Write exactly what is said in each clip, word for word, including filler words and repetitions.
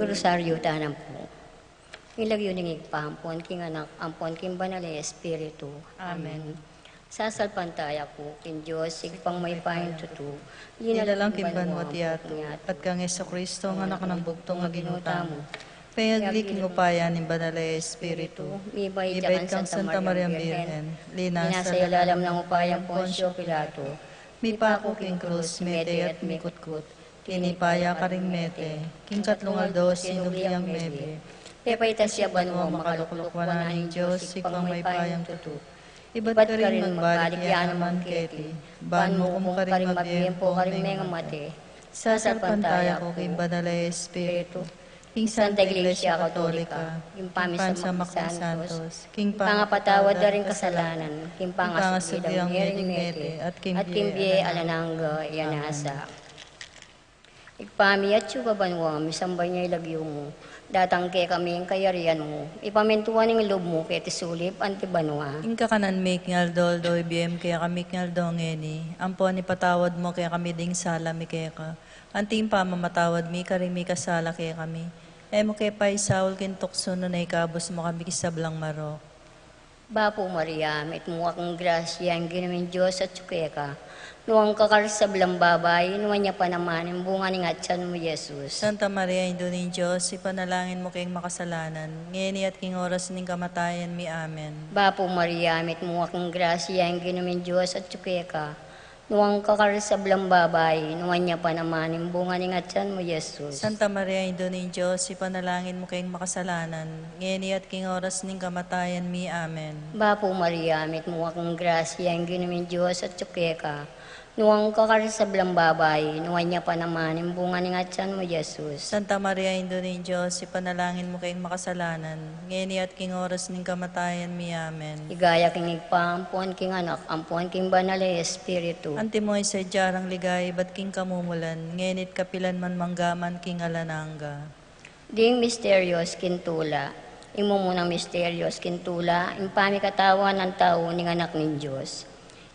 Rosario tamu pu. King lagyu ning Ibpa, ampon king Anak, ampon king Banal a Espiritu. Amen. Sasalpantaya ku king Dios, Ibpang mayupayang tutu, linalang king banua at yatu, at kang Jesucristo, a Anak nang bugtung a Ginu tamu, pengagli king upaya ning Banal a Espiritu, mibait ya kang Santa Maria Birhen, linasa ya lalam ning upaya nang Poncio Pilato, mipaku king krus, mete at mikutkut, tinipa ya karing mete, king katlung aldo sinubli yang mebie, pepaitas ya banua, makalukluk wanan ning Dios, Ibpang mayupayang tutu. Ibat karin magbalik ya naman keti, ban mukum karing mabie ampo karing mengamate. Sasalpantaya ku king Banal a Espiritu, king Santa Iglesia Katolika, king pamisamak ning santos, king pangapatawad da ring kasalanan, king pangasubli da ring mete, at king bie alang angga. Amen. Ibpa mi, atsu ka banua, misamban ya ing lagyu mu, datang kekami ing kayarian mu, ipamintuan ing lub mu keti sulip anti banua. Ing kakanan mi king aldo-aldo ibie mu kekami king aldo ngeni, ampon ipatawad mu kekami ding sala mi keka, anti ing pamamatawad mi karing mikasala kekami. E mu ke paisaul king tuksu, nune ikabus mu kami king sablang marok. Bapu Maria, mitmu ka king grasya, ing Ginu ming Dios atyu keka. Nuan ka karing sablang babai, nuan ya pa naman ing bunga ning atyan mu, Jesus. Santa Maria, Indu ning Dios, ipanalangin mu keng makasalanan, ngeni at king oras ning kamatayan mi. Amen. Bapu Maria, mitmu ka king grasya, ing Ginu ming Dios atyu keka. Nuan ka karing sablang babai, nuan ya pa naman ing bunga ning atyan mu, Jesus. Santa Maria, Indu ning Dios, ipanalangin mu keng makasalanan, ngeni at king oras ning kamatayan mi. Amen. Bapu Maria, mitmu ka king grasya, ing Ginu ming Dios atyu keka. Nuan ka karing sablang babai, nuan ya pa naman ing bunga ning atyan mu, Jesus. Santa Maria, Indu ning Dios, ipanalangin mu keng makasalanan, ngeni at king oras ning kamatayan mi. Amen. Ligaya king Ibpa, ampon king Anak, ampon king Banal a Espiritu. Antimo ing sadya nang ligaya ibat king kamumulan, ngeni at kapilan man, mangga man king alang angga. Ding misterios king tula. Ing mumunang misterios king tula, ing pamikatawan nang tau ning Anak ning Dios.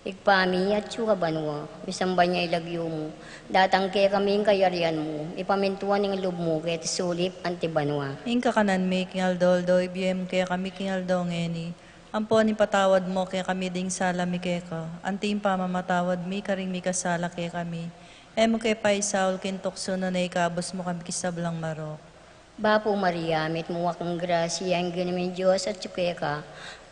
Ibpa mi, atyu ka banua, misamban ya ing lagyu mu, datang kekami ing kayarian mu, ipamintuan ing lub mu keti sulip anti banua. Ing kakanan mi king aldo-aldo ibie mu kekami king aldo ngeni, ampon ipatawad mu kekami ding sala mi keka, anti ing pamamatawad mi karing mikasala kekami. E mu ke paisaul king tuksu, nune ikabus mu kami king sablang marok. Bapu Maria, mitmu ka king grasya, ing Ginu ming Dios atyu keka.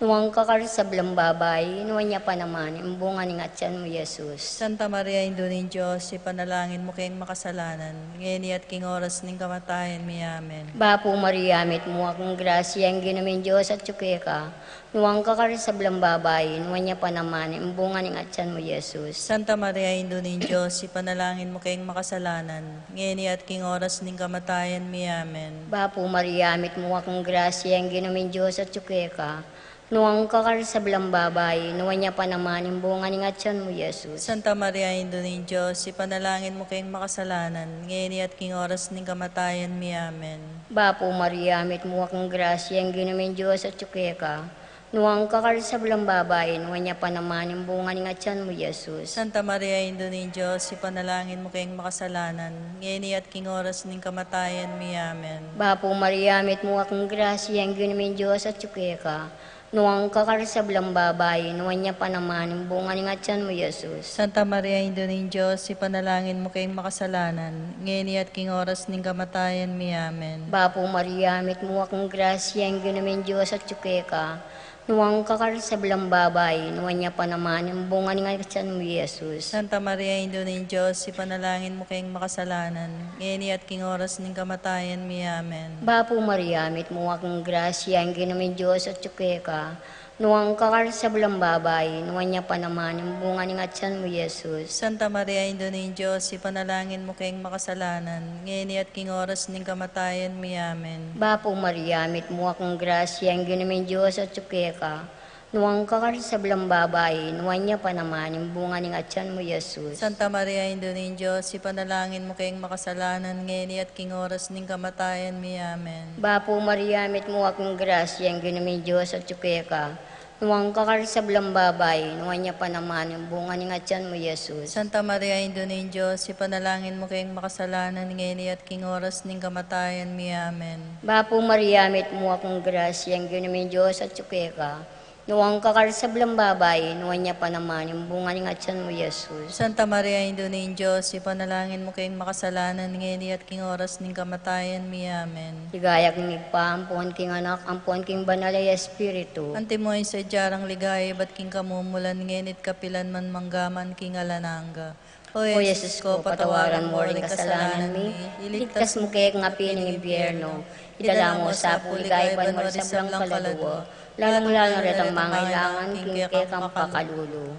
Nuan ka karing sablang babai, nuan ya pa naman ing bunga ning atyan mu, Jesus. Santa Maria, Indu ning Dios, ipanalangin mu keng makasalanan, ngeni at king oras ning kamatayan mi. Amen. Bapu Maria, mitmu ka king grasya, ing Ginu ming Dios atyu keka. Nuan ka karing sablang babai, nuan ya pa naman ing bunga ning atyan mu, Jesus. Santa Maria, Indu ning Dios, ipanalangin mu keng makasalanan, ngeni at king oras ning kamatayan mi. Amen. Bapu Maria, mitmu ka king grasya, ing Ginu ming Dios atyu keka. Nuan ka karing sablang babai, nuan ya pa naman ing bunga ning atyan mu, Jesus. Santa Maria, Indu ning Dios, ipanalangin mu keng makasalanan, ngeni at king oras ning kamatayan mi. Amen. Bapu Maria, mitmu ka king grasya, ing Ginu ming Dios atyu keka. Nuan ka karing sablang babai, nuan ya pa naman ing bunga ning atyan mu, Jesus. Santa Maria, Indu ning Dios, ipanalangin mu keng makasalanan, ngeni at king oras ning kamatayan mi. Amen. Bapu Maria, mitmu ka king grasya, ing Ginu ming Dios atyu keka. Nuan ka karing sablang babai, nuan ya pa naman ing bunga ning atyan mu, Jesus. Santa Maria, Indu ning Dios, ipanalangin mu keng makasalanan, ngeni at king oras ning kamatayan mi. Amen. Bapu Maria, mitmu ka king grasya, ing Ginu ming Dios atyu keka. Nuan ka karing sablang babai, nuan ya pa naman ing bunga ning atyan mu, Jesus. Santa Maria, Indu ning Dios, ipanalangin mu keng makasalanan, ngeni at king oras ning kamatayan mi. Amen. Bapu Maria, mitmu ka king grasya, ing Ginu ming Dios atyu keka. Nuan ka karing sablang babai, nuan ya pa naman ing bunga ning atyan mu, Jesus. Santa Maria, Indu ning Dios, ipanalangin mu keng makasalanan, ngeni at king oras ning kamatayan mi. Amen. Bapu Maria, mitmu ka king grasya, ing Ginu ming Dios atyu keka. Nuan ka karing sablang babai, nuan ya pa naman ing bunga ning atyan mu, Jesus. Santa Maria, Indu ning Dios, ipanalangin mu keng makasalanan, ngeni at king oras ning kamatayan mi. Amen. Bapu Maria, mitmu ka king grasya, ing Ginu ming Dios atyu keka. Nuan ka karing sablang babai, nuan ya pa naman ing bunga ning atian mu, Jesus. Santa Maria, Indu ning Dios, ipanalangin mu keng makasalanan, ngeni at king oras ning kamatayan mi. Amen. Bapu Maria, mitmu ka king grasya, ing Ginung Dios atyu keka. Nuan ka karing sablang babai, nuan ya pa naman ing bunga ning atian mu, Jesus. Santa Maria, Indu ning Dios, ipanalangin mu keng makasalanan, ngeni at king oras ning kamatayan mi. Amen. Ligaya king Ibpa, ampon king Anak, ampon king Banal a Espiritu. Antimo ing sadya rang ligaya ibat king kamumulan, ngeni at kapilan man, mangga man king alang angga. O Jesus ko, patawaran mu ring kasalanan mi, iligtas mu kami king api ning impyerno, idala mu sa pu king ligaya banua ring sablang kaladua, lalung-lalu na retang mangailangan king kekang pakalulu.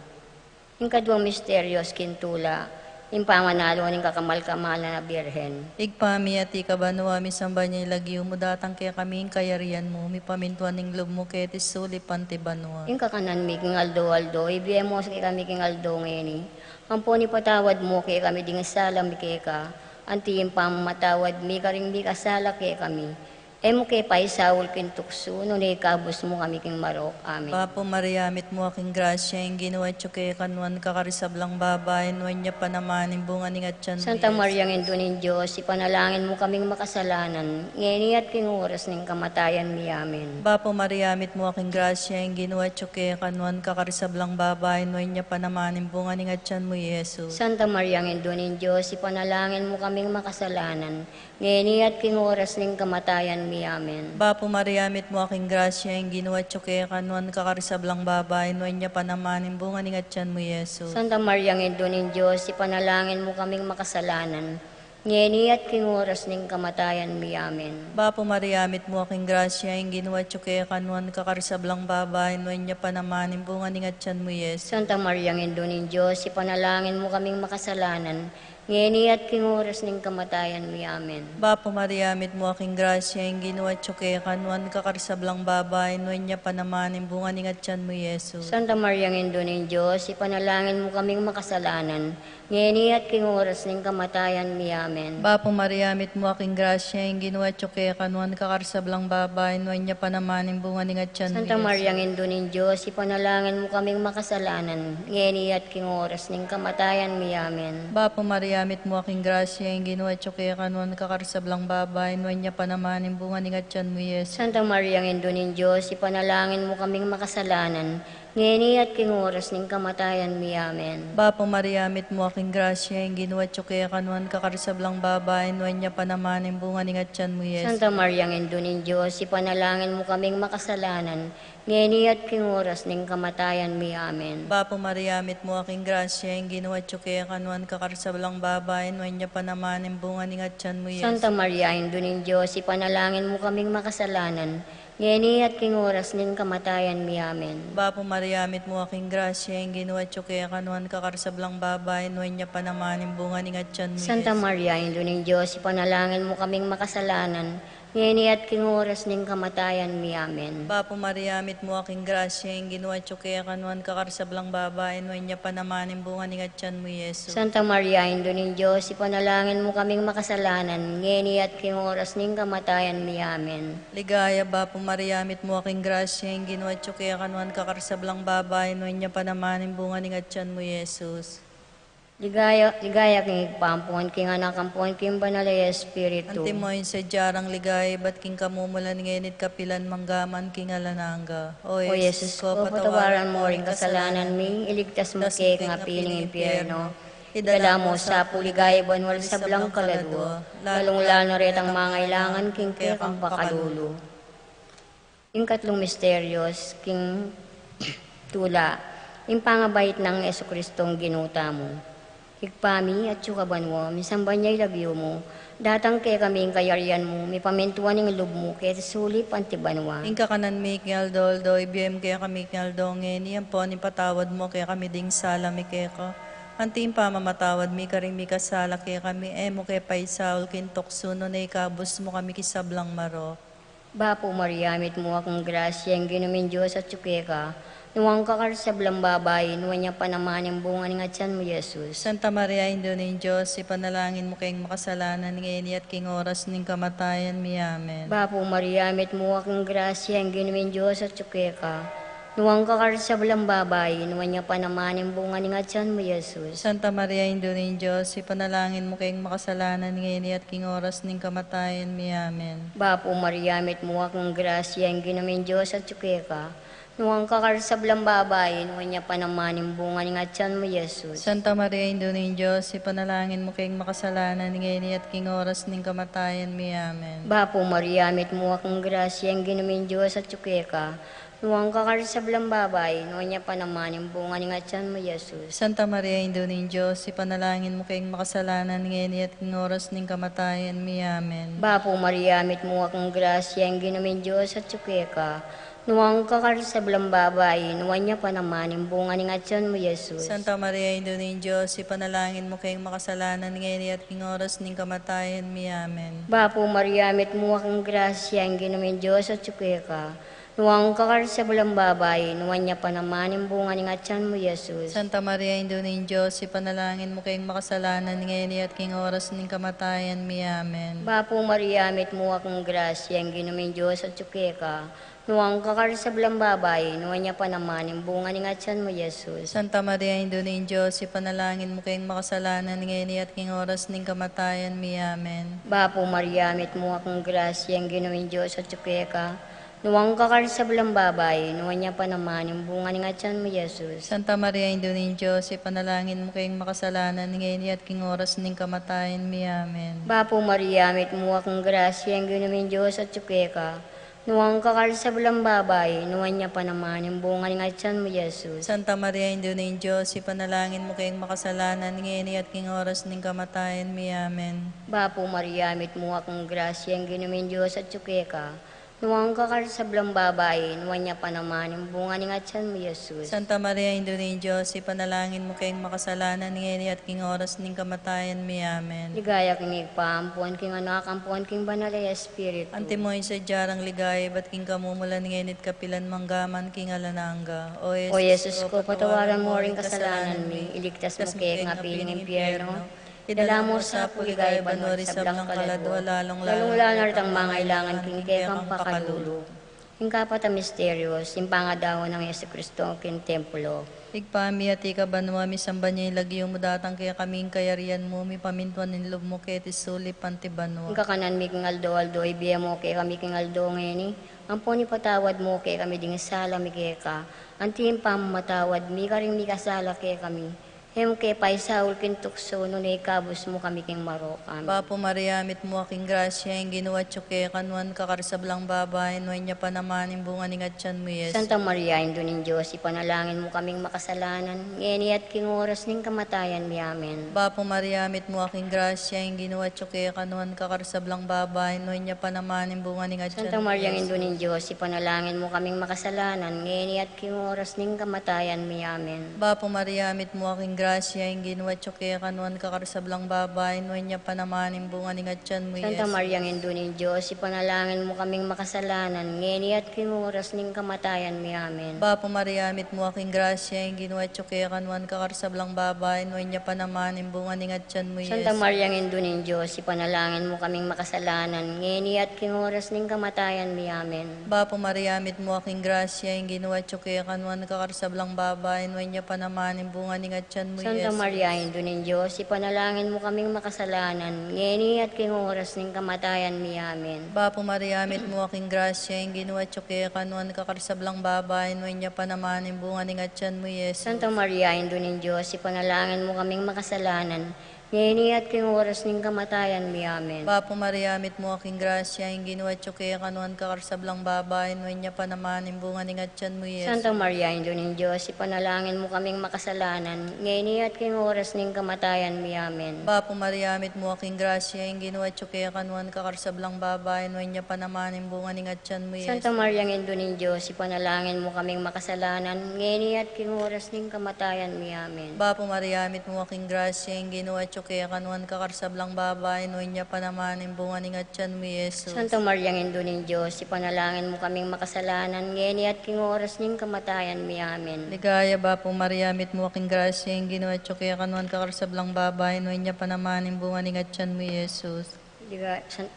Ing kaduang misteryo king tula, ing pamanalo ning kakamal-kamalan a Birhen. Ibpa mi, atiu ka banua, misamban ya ing lagyu mu, datang kekami ing kayarian mu, mipamintuan ing lub mu keti sulip anti banua. Ing kakanan mi king aldo-aldo, ibie mu kekami king aldo ngeni. Ampon ipatawad mu kekami ding sala mi keka, anti ing pamamatawad mi karing mikasala kekami. E mu ke paisaul king tuksu, nune ikabus mu kami king marok. Amen. Bapu Maria, mitmu ka king grasya, ing Ginu atyu keka, nuan ka karing sablang babai, nuan ya pa naman ing bunga ning atian mu, Santa Maria, Indu ning Dios, ipanalangin mu kaming makasalanan, ngeni at king oras ning kamatayan mi. Amen. Bapu Maria, mitmu ka king grasya, ing Ginu atyu keka, nuan ka karing sablang babai, nuan ya pa naman ing bunga ning atian mu, Jesus. Santa Maria, Indu ning Dios, ipanalangin mu kaming makasalanan, ngeni at king oras ning kamatayan mi. Amen. Bapu Maria, mitmu ka king grasya, ing Ginu atyu keka, nuan ka karing sablang babai, nuan ya pa naman ing bunga ning atian mu, Jesus. Santa Maria, Indu ning Dios, ipanalangin mu kaming makasalanan, ngeni at king oras ning kamatayan mi. Amen. Bapu Maria, mitmu ka king grasya, ing Ginu atyu keka, nuan ka karing sablang babai, nuan ya pa naman ing bunga ning atian mu, Jesus. Santa Maria, Indu ning Dios, ipanalangin mu kaming makasalanan, ngeni at king oras ning kamatayan mi. Amen. Bapu Maria, mitmu ka king grasya, ing Ginu atyu keka, nuan ka karing sablang babai, nuan ya pa naman ing bunga ning atian mu, Jesus. Santa Maria, Indu ning Dios, ipanalangin mu kaming makasalanan, ngeni at king oras ning kamatayan mi. Amen. Bapu Maria, mitmu ka king grasya, ing Ginu atyu keka, nuan ka karing sablang babai, nuan ya pa naman ing bunga ning atian mu, Santa Maria, Indu ning Dios, ipanalangin mu kaming makasalanan, ngeni at king oras ning kamatayan mi. Amen. Bapu Maria, mitmu ka king grasya, ing Ginu atyu keka, nuan ka karing sablang babai, nuan ya pa naman ing bunga ning atian mu, Jesus. Santa Maria, Indu ning Dios, ipanalangin mu kaming makasalanan, ngeni at king oras ning kamatayan mi. Amen. Bapu Maria, mitmu ka king grasya, ing Ginu atyu keka, nuan ka karing sablang babai, nuan ya pa naman ing bunga ning atian mu, Jesus. Santa Maria, Indu ning Dios, ipanalangin mu kaming makasalanan, ngeni at king oras ning kamatayan mi. Amen. Bapu Maria, mitmu ka king grasya, ing Ginu atyu keka, nuan ka karing sablang babai, nuan ya pa naman ing bunga ning atian mu, Jesus. Santa Maria, Indu ning Dios, ipanalangin mu kaming makasalanan, ngeni at king oras ning kamatayan mi. Amen. Bapu Maria, mitmu ka king grasya, ing Ginu atyu keka, nuan ka karing sablang babai, nuan ya pa naman ing bunga ning atian mu, Santa Jesus. Maria, Indu ning Dios, ipanalangin mu kaming makasalanan, ngeni at king oras ning kamatayan mi. Amen. Bapu Maria, mitmu ka king grasya, ing Ginu atyu keka, nuan ka karing sablang babai, nuan ya pa naman ing bunga ning atian mu, Jesus. Santa Maria, Indu ning Dios, ipanalangin mu kaming makasalanan, ngeni at king oras ning kamatayan mi. Amen. Ligaya, Bapu Maria, mitmu ka king grasya, ing Ginu atyu keka, nuan ka karing sablang babai, nuan ya pa naman ing bunga ning atian mu, Jesus. Ligaya, ligaya king Ibpa, ampon king Anak, ampon king Banal a Espiritu. Antimo ing sadya rang ligaya ibat king kamumulan, ngeni at kapilan, mangga man king alang angga. O Jesus ko, patawaran mu ring kasalanan mi, iligtas mu kami king api ning impyerno. Idala mu sa pu king ligaya banua ring sablang kaladua, lalung-lalu na retang mangailangan king kekang pakalulu. Ing katlung misteryo king tula, ing pangabait nang Jesucristong Ginu tamu. Ibpa mi, atyu ka banua, misamban ya ing lagyu mu, datang kekami ing kayarian mu, mipamintuan ing lub mu keti sulip anti banua. Ing kakanan mi king aldo-aldo, ibie mu kekami king aldo ngeni, ampon ipatawad mu kekami ding sala mi keka, anti ing pamamatawad mi karing mikasala kekami, e mu ke paisaul king tuksu, nune ikabus mu kami king sablang marok. Bapu Maria, mitmu ka king grasya, ing Ginu ming Dios atyu keka. Nuan ka karing sablang babai, nuan ya pa naman ing bunga ning atian mu, Jesus. Santa Maria, Indu ning Dios, ipanalangin mu keng makasalanan, ngeni at king oras ning kamatayan mi. Amen. Bapu Maria, mitmu ka king grasya, ing Ginu ming Dios atyu keka. Nuan ka karing sablang babai, nuan ya pa naman ing bunga ning atian mu, Jesus. Santa Maria, Indu ning Dios, ipanalangin mu keng makasalanan, ngeni at king oras ning kamatayan mi. Amen. Bapu Maria, mitmu ka king grasya, ing Ginung Dios atyu keka. Nuan ka karing sablang babai, nuan ya pa naman ing bunga ning atian mu, Jesus. Santa Maria, Indu ning Dios, ipanalangin mu keng makasalanan, ngeni at king oras ning kamatayan mi. Amen. Bapu Maria, mitmu ka king grasya, ing Ginung Dios atyu keka. Nuan ka karing sablang babai, nuan ya pa naman ing bunga ning atian mu, Jesus. Santa Maria, Indu ning Dios, ipanalangin mu keng makasalanan, ngeni at king oras ning kamatayan mi. Amen. Bapu Maria, mitmu ka king grasya, ing Ginung Dios atyu keka. Nuan ka karing sablang babai, nuan ya pa naman ing bunga ning atian mu, Jesus. Santa Maria, Indu ning Dios, ipanalangin mu keng makasalanan, ngeni at king oras ning kamatayan mi. Amen. Bapu Maria, mitmu ka king grasya, ing Ginung Dios atyu keka. Nuan ka karing sablang babai, nuan ya pa naman ing bunga ning atian mu, Jesus. Santa Maria, Indu ning Dios, ipanalangin mu keng makasalanan, ngeni at king oras ning kamatayan mi. Amen. Bapu Maria, mitmu ka king grasya, ing Ginung Dios atyu keka. Nuan ka karing sablang babai, nuan ya pa naman ing bunga ning atian mu, Jesus. Santa Maria, Indu ning Dios, ipanalangin mu keng makasalanan, ngeni at king oras ning kamatayan mi. Amen. Bapu Maria, mitmu ka king grasya, ing Ginung Dios atyu keka. Nuan ka karing sablang babai, nuan ya pa naman ing bunga ning atian mu, Jesus. Santa Maria, Indu ning Dios, ipanalangin mu keng makasalanan, ngeni at king oras ning kamatayan mi. Amen. Bapu Maria, mitmu ka king grasya, ing Ginung Dios atyu keka. Nuan ka karing sablang babai, nuan ya pa naman ing bunga ning atian mu, Jesus. Santa Maria, Indu ning Dios, ipanalangin mu keng makasalanan, ngeni at king oras ning kamatayan mi. Amen. Bapu Maria, mitmu ka king grasya, ing Ginung Dios atyu keka. Nuan ka karing sablang babai, nuan ya pa naman ing bunga ning atian mu, Jesus. Santa Maria, Indu ning Dios, ipanalangin mu keng makasalanan, ngeni at king oras ning kamatayan mi. Amen. Ligaya king Ibpa, ampon king Anak, ampon king Banal a Espiritu. Antimo ing sadya nang ligaya, ibat king kamumulan, ngeni at kapilan man, angga man king alang angga. O Jesus ko, patawaran mu ring kasalanan mi, iligtas mu kami king api ning impyerno. Idala mu sa pu king ligaya banua ring sablang kaladua, lalung-lalu na retang mangailangan king kekang pakalulu. Ing kapat a misteryo, ing pangadaun nang Jesucristo king templo. Ibpa mi, atiu ka banua, misamban ya ing lagyu mu, datang kekami ing kayarian mu, mipamintuan ing lub mu keti sulip anti banua. Ing kakanan mi king aldo-aldo ibie mu kekami king aldo ngeni, ampon ipatawad mu kekami ding sala mi keka, anti ing pamamatawad mi karing mikasala kekami. E mu ke paisaul king tuksu, nune ikabus mu kami king marok. Amen. Bapu Maria, mitmu ka king grasya, ing Ginu atyu keka, nuan ka karing sablang babai, nuan ya pa naman ing bunga ning atian mu, Jesus. Santa Maria, Indu ning Dios, ipanalangin mu kaming makasalanan, ngeni at king oras ning kamatayan mi. Amen. Bapu Maria, mitmu ka king grasya, ing Ginu atyu keka, nuan ka karing sablang babai, nuan ya pa naman ing bunga ning atian mu, Jesus. Santa Maria, Indu ning Dios, ipanalangin mu kaming makasalanan, ngeni at king oras ning kamatayan mi. Amen. Bapu Maria, mitmu ka king grasya, ing Ginu atyu keka, nuan ka karing sablang babai, nuan ya pa naman ing bunga ning atian mu, Jesus. Santa Maria, Indu ning Dios, ipanalangin mu kaming makasalanan, ngeni at king oras ning kamatayan mi. Amen. Bapu Maria, mitmu ka king grasya, ing Ginu atyu keka, nuan ka karing sablang babai, nuan ya pa naman ing bunga ning atian mu, Jesus. Santa Maria, Indu ning Dios, ipanalangin mu kaming makasalanan, ngeni at king oras ning kamatayan mi. Amen. Bapu Maria, mitmu ka king grasya, ing Ginu atyu keka, nuan ka karing sablang babai, nuan ya pa naman ing bunga ning atian mu, Jesus. Santa Maria, Indu ning Dios, ipanalangin mu kaming makasalanan, ngeni at king oras ning kamatayan mi. Amen. Bapu Maria, mitmu ka king grasya, ing Ginu atyu keka, nuan ka karing sablang babai, nuan ya pa naman ing bunga ning atian mu, Jesus. Santa Maria, Indu ning Dios, ipanalangin mu kaming makasalanan, ngeni at king oras ning kamatayan mi. Amen. Bapu Maria, mitmu ka king grasya, ing Ginu atyu keka, nuan ka karing sablang babai, nuan ya pa naman ing bunga ning atian mu, Jesus. Santa Maria, Indu ning Dios, ipanalangin mu kaming makasalanan, ngeni at king oras ning kamatayan mi. Amen. Bapu Maria, mitmu ka king grasya, ing Ginu atyu keka, nuan ka karing sablang babai, nuan ya pa naman ing bunga ning atian mu, Jesus. Santa Maria, Indu ning Dios, ipanalangin mu kaming makasalanan, ngeni at king oras ning kamatayan mi. Amen. Bapu Maria, mitmu ka king grasya, ing Ginu atyu keka, nuan ka karing sablang babai, nuan ya pa naman ing bunga ning atian mu, Jesus. Santa Maria, Indu ning Dios, ipanalangin mu kaming makasalanan, ngeni at king oras ning kamatayan mi. Amen. Ligaya, Bapu Maria, mitmu ka king grasya, ing Ginu atyu keka, nuan ka karing sablang babai, nuan ya pa naman ing bunga ning atian mu, Jesus. Liga-, San-,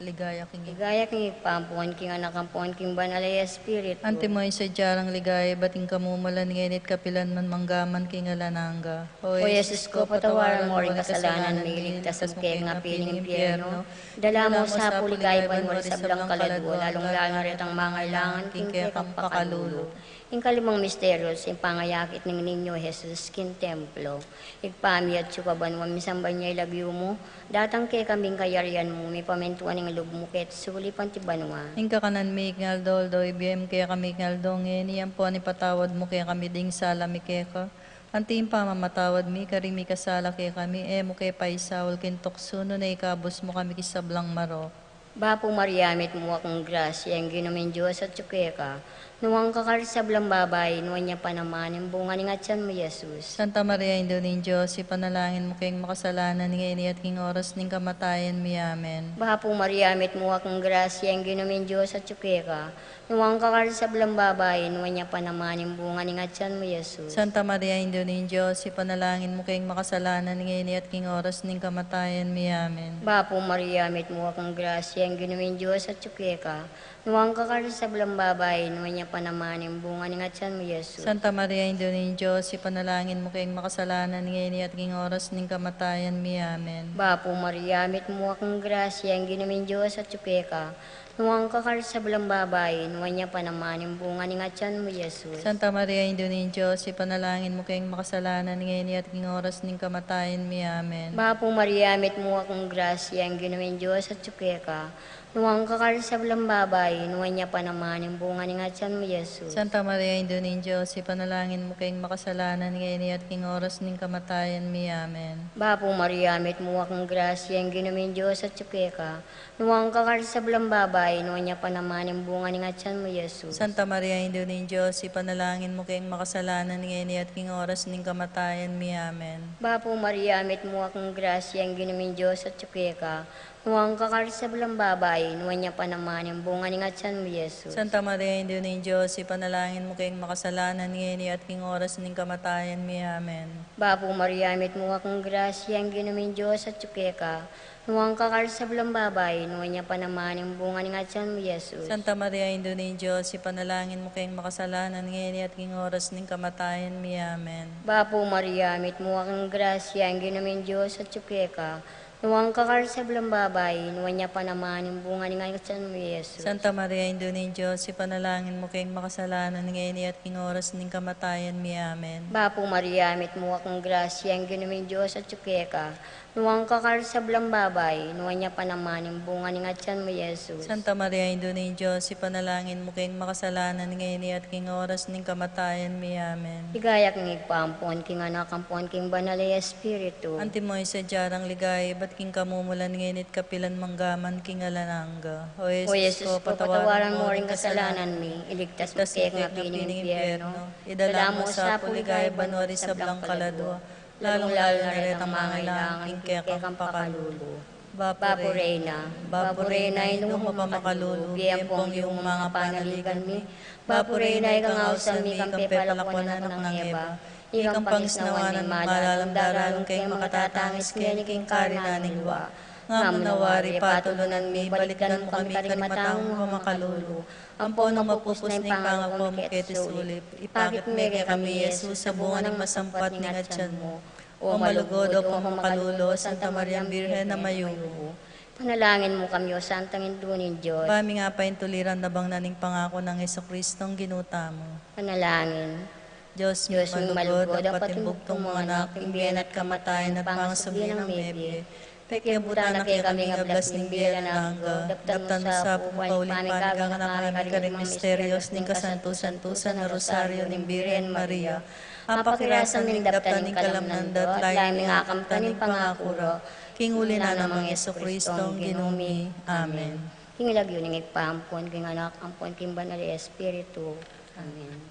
Ligaya king Ligaya king Ibpa, ampon king Anak, ampon king Banal a Espiritu. Antimo ing sadya rang ligaya, ibat king kamumulan, ngeni at kapilan man, mangga man king alang angga. O Jesus ko, patawaran mo ring kasalanan mi, iligtas mu kami king api ning impyerno. Idala mu sa pu king ligaya banua ring sablang kaladua, lalung-lalu na retang mangailangan king kekang pakalulu. Ing kalimang misteryo, ing pangayakit ning Niño Jesus king templo. Ibpa mi atsu ka banua, misamban ya ing lagyu mu, datang kekami ing kayarian mu, mipamintuan ing lub mu keti sulip anti banua. Ing kakanan mi king aldo-aldo ibie mu kekami king aldo ngeni, ampon ipatawad mu kekami ding sala mi keka, anti ing pamamatawad mi karing mikasala kekami, e mu ke paisaul king tuksu, nune ikabus mu kami king sablang marok. Bapu Maria, mitmu ka king grasya, ing Ginung Dios atsu keka. Nuan ka karing sablang babai, nuan ya pa naman ing bunga ning atian mu, Jesus. Santa Maria, Indu ning Dios, ipanalangin mu keng makasalanan, ngeni at king oras ning kamatayan mi. Amen. Bapu Maria, mitmu ka king grasya, ing Ginung Dios atsu keka. Nuan ka karing sablang babai, nuan ya pa naman ing bunga ning atian mu, Jesus. Santa Maria, Indu ning Dios, ipanalangin mu keng makasalanan, ngeni at king oras ning kamatayan mi. Amen. Bapu Maria, mitmu ka king grasya, ing Ginung Dios atsu keka. Nuan ka karing sablang babai, nuan ya pa naman ing bunga ning atian mu, Jesus. Santa Maria, Indu ning Dios, ipanalangin mu keng makasalanan, ngeni at king oras ning kamatayan mi. Amen. Bapu Maria, mitmu ka king grasya, ing Ginung Dios atsu keka. Nuan ka karing sablang babai, nuan ya pa naman ing bunga ning atian mu, Jesus. Santa Maria, Indu ning Dios, ipanalangin mu keng makasalanan, ngeni at king oras ning kamatayan mi. Amen. Bapu Maria, mitmu ka king grasya, ing Ginung Dios atsu keka. Nuan ka karing sablang babai, nuan ya pa naman ing bunga ning atian mu, Jesus. Santa Maria, Indu ning Dios, ipanalangin mu keng makasalanan, ngeni at king oras ning kamatayan mi. Amen. Bapu Maria, mitmu ka king grasya, ing Ginung Dios atsu keka. Nuan ka karing sablang babai, nuan ya pa naman ing bunga ning atian mu, Jesus. Santa Maria, Indu ning Dios, ipanalangin mu keng makasalanan, ngeni at king oras ning kamatayan mi. Amen. Bapu Maria, mitmu ka king grasya, ing Ginung Dios atsu keka. Nuan ka karing sablang babai, nuan ya pa naman ing bunga ning atian mu, Jesus. Santa Maria, Indu ning Dios, ipanalangin mu keng makasalanan, ngeni at king oras ning kamatayan mi. Amen. Bapu Maria, mitmu ka king grasya, ing Ginung Dios atsu keka. Nuan ka karing sablang babai, nuan ya pa naman ing bunga ning atian mu, Jesus. Santa Maria, Indu ning Dios, ipanalangin mu keng makasalanan, ngeni at king oras ning kamatayan mi. Amen. Bapu Maria, mitmu ka king grasya, ing Ginung Dios atsu keka. Nuan ka karing sablang babai, nuan ya pa naman ing bunga ning atian mu, Jesus. Santa Maria, Indu ning Dios, ipanalangin mu keng makasalanan, ngeni at king oras ning kamatayan mi. Amen. Bapu Maria, mitmu ka king grasya, ing Ginung Dios atsu keka. Nuan ka karing sablang babai, nuan ya pa naman ing bunga ning atian mu, Jesus. Santa Maria, Indu ning Dios, ipanalangin mu keng makasalanan, ngeni at king oras ning kamatayan mi. Amen. Ligaya king Ibpa, ampon king Anak, ampon king Banal a Espiritu. Antimo ing sadya rang ligaya, ibat king kamumulan, ngeni at kapilan man, angga man king alang angga. O Jesus ko, patawaran mu ring kasalanan mi, iligtas mu kami king api ning impyerno. Idala mu sa pu king ligaya banua ring sablang kaladua, lalung-lalu na retang mangailangan king kekang pakalulu. Bapu Reyna, Bapu Reyna, Indu mung mapamakalulu, bie ampong yumu ing panaligan mi. Bapu Reyna, ika ing ausan mi, ika ing pepalakuan nang Eva, ika ing pangisnawan ning malalam, daralung ke ing makatatangis ngeni king karinan ning lua. Ngamu na wari, patulunan mi, balikdan mu kami karing mata mung mapamakalulu, ampon nung mapupus na ing pangaku mu keti sulip, ipakit mu kekami i Jesus, a bunga ning masampat ning atian mu. O malugud, o mapamakalulu, Santa Maria Birhen a mayumu, ipanalangin mu kami, O Santang Indu ning Dios. Ba ming apaintuliran, nabang na ning pangaku nang Jesucristong Ginu tamu. Panalangin. Dios mi, Dios mi malugud, malugud, a patimbuktung mung anak, king bie na at kamatayan at pangasubli nang mebie, pekiabutan na kekami king ablas ning bie alang angga, daptan mu sa pu ing pamikaganakan mi karing misteryos ning kasantu-santusan a Rosaryo ning Birhen Maria, apakirasan ming daptan ing kalamnan da, at lalu ming akamtan ing pangaku ra, king uli na nang Jesucristong Ginu mi. Amen. King lagyu ning Ibpa, ampon king Anak, ampon king Banal a Espiritu. Amen.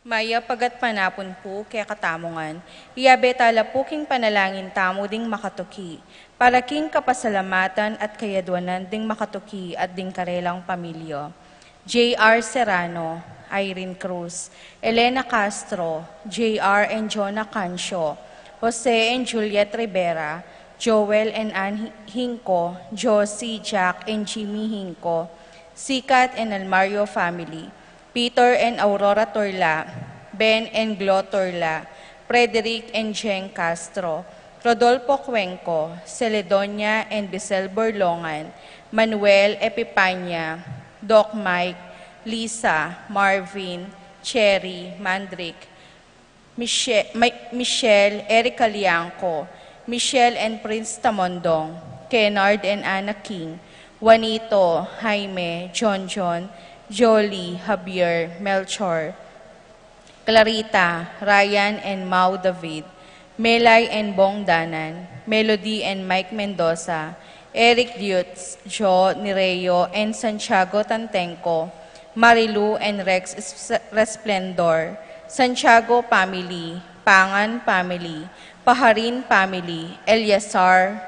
Mayap a gatpanapun pu kekatamu ngan. Iyabe tala pu king panalangin tamu ding makatuki, para king kapasalamatan at kayadwanan ding makatuki at ding karelang pamilya. J R Serrano, Irene Cruz, Elena Castro, J R and Jonah Cancio, Jose and Juliet Rivera, Joel and Ann Hi-, Hinco, Josie, Jack and Jimmy Hinco, Sikat and Almario family, Peter and Aurora Turla, Ben and Glo Turla, Frederick and Jeng Castro, Rodolfo Cuenco, Celedonia and Bisel Borlongan, Manuel Epipania, Doc Mike, Lisa, Marvin, Cherry, Mandrick, Miche-, Mi-, Michelle, Eric Calianco, Michelle and Prince Tamondong, Kennard and Anna King, Juanito, Jaime, John John, Jolie, Javier, Melchor, Clarita, Ryan and Mau David, Melay and Bong Danan, Melody and Mike Mendoza, Eric Diutz, Joe Nireo and Santiago Tantenco, Marilu and Rex Es-, Resplendor, Santiago family, Pangan family, Paharin family, Eleazar,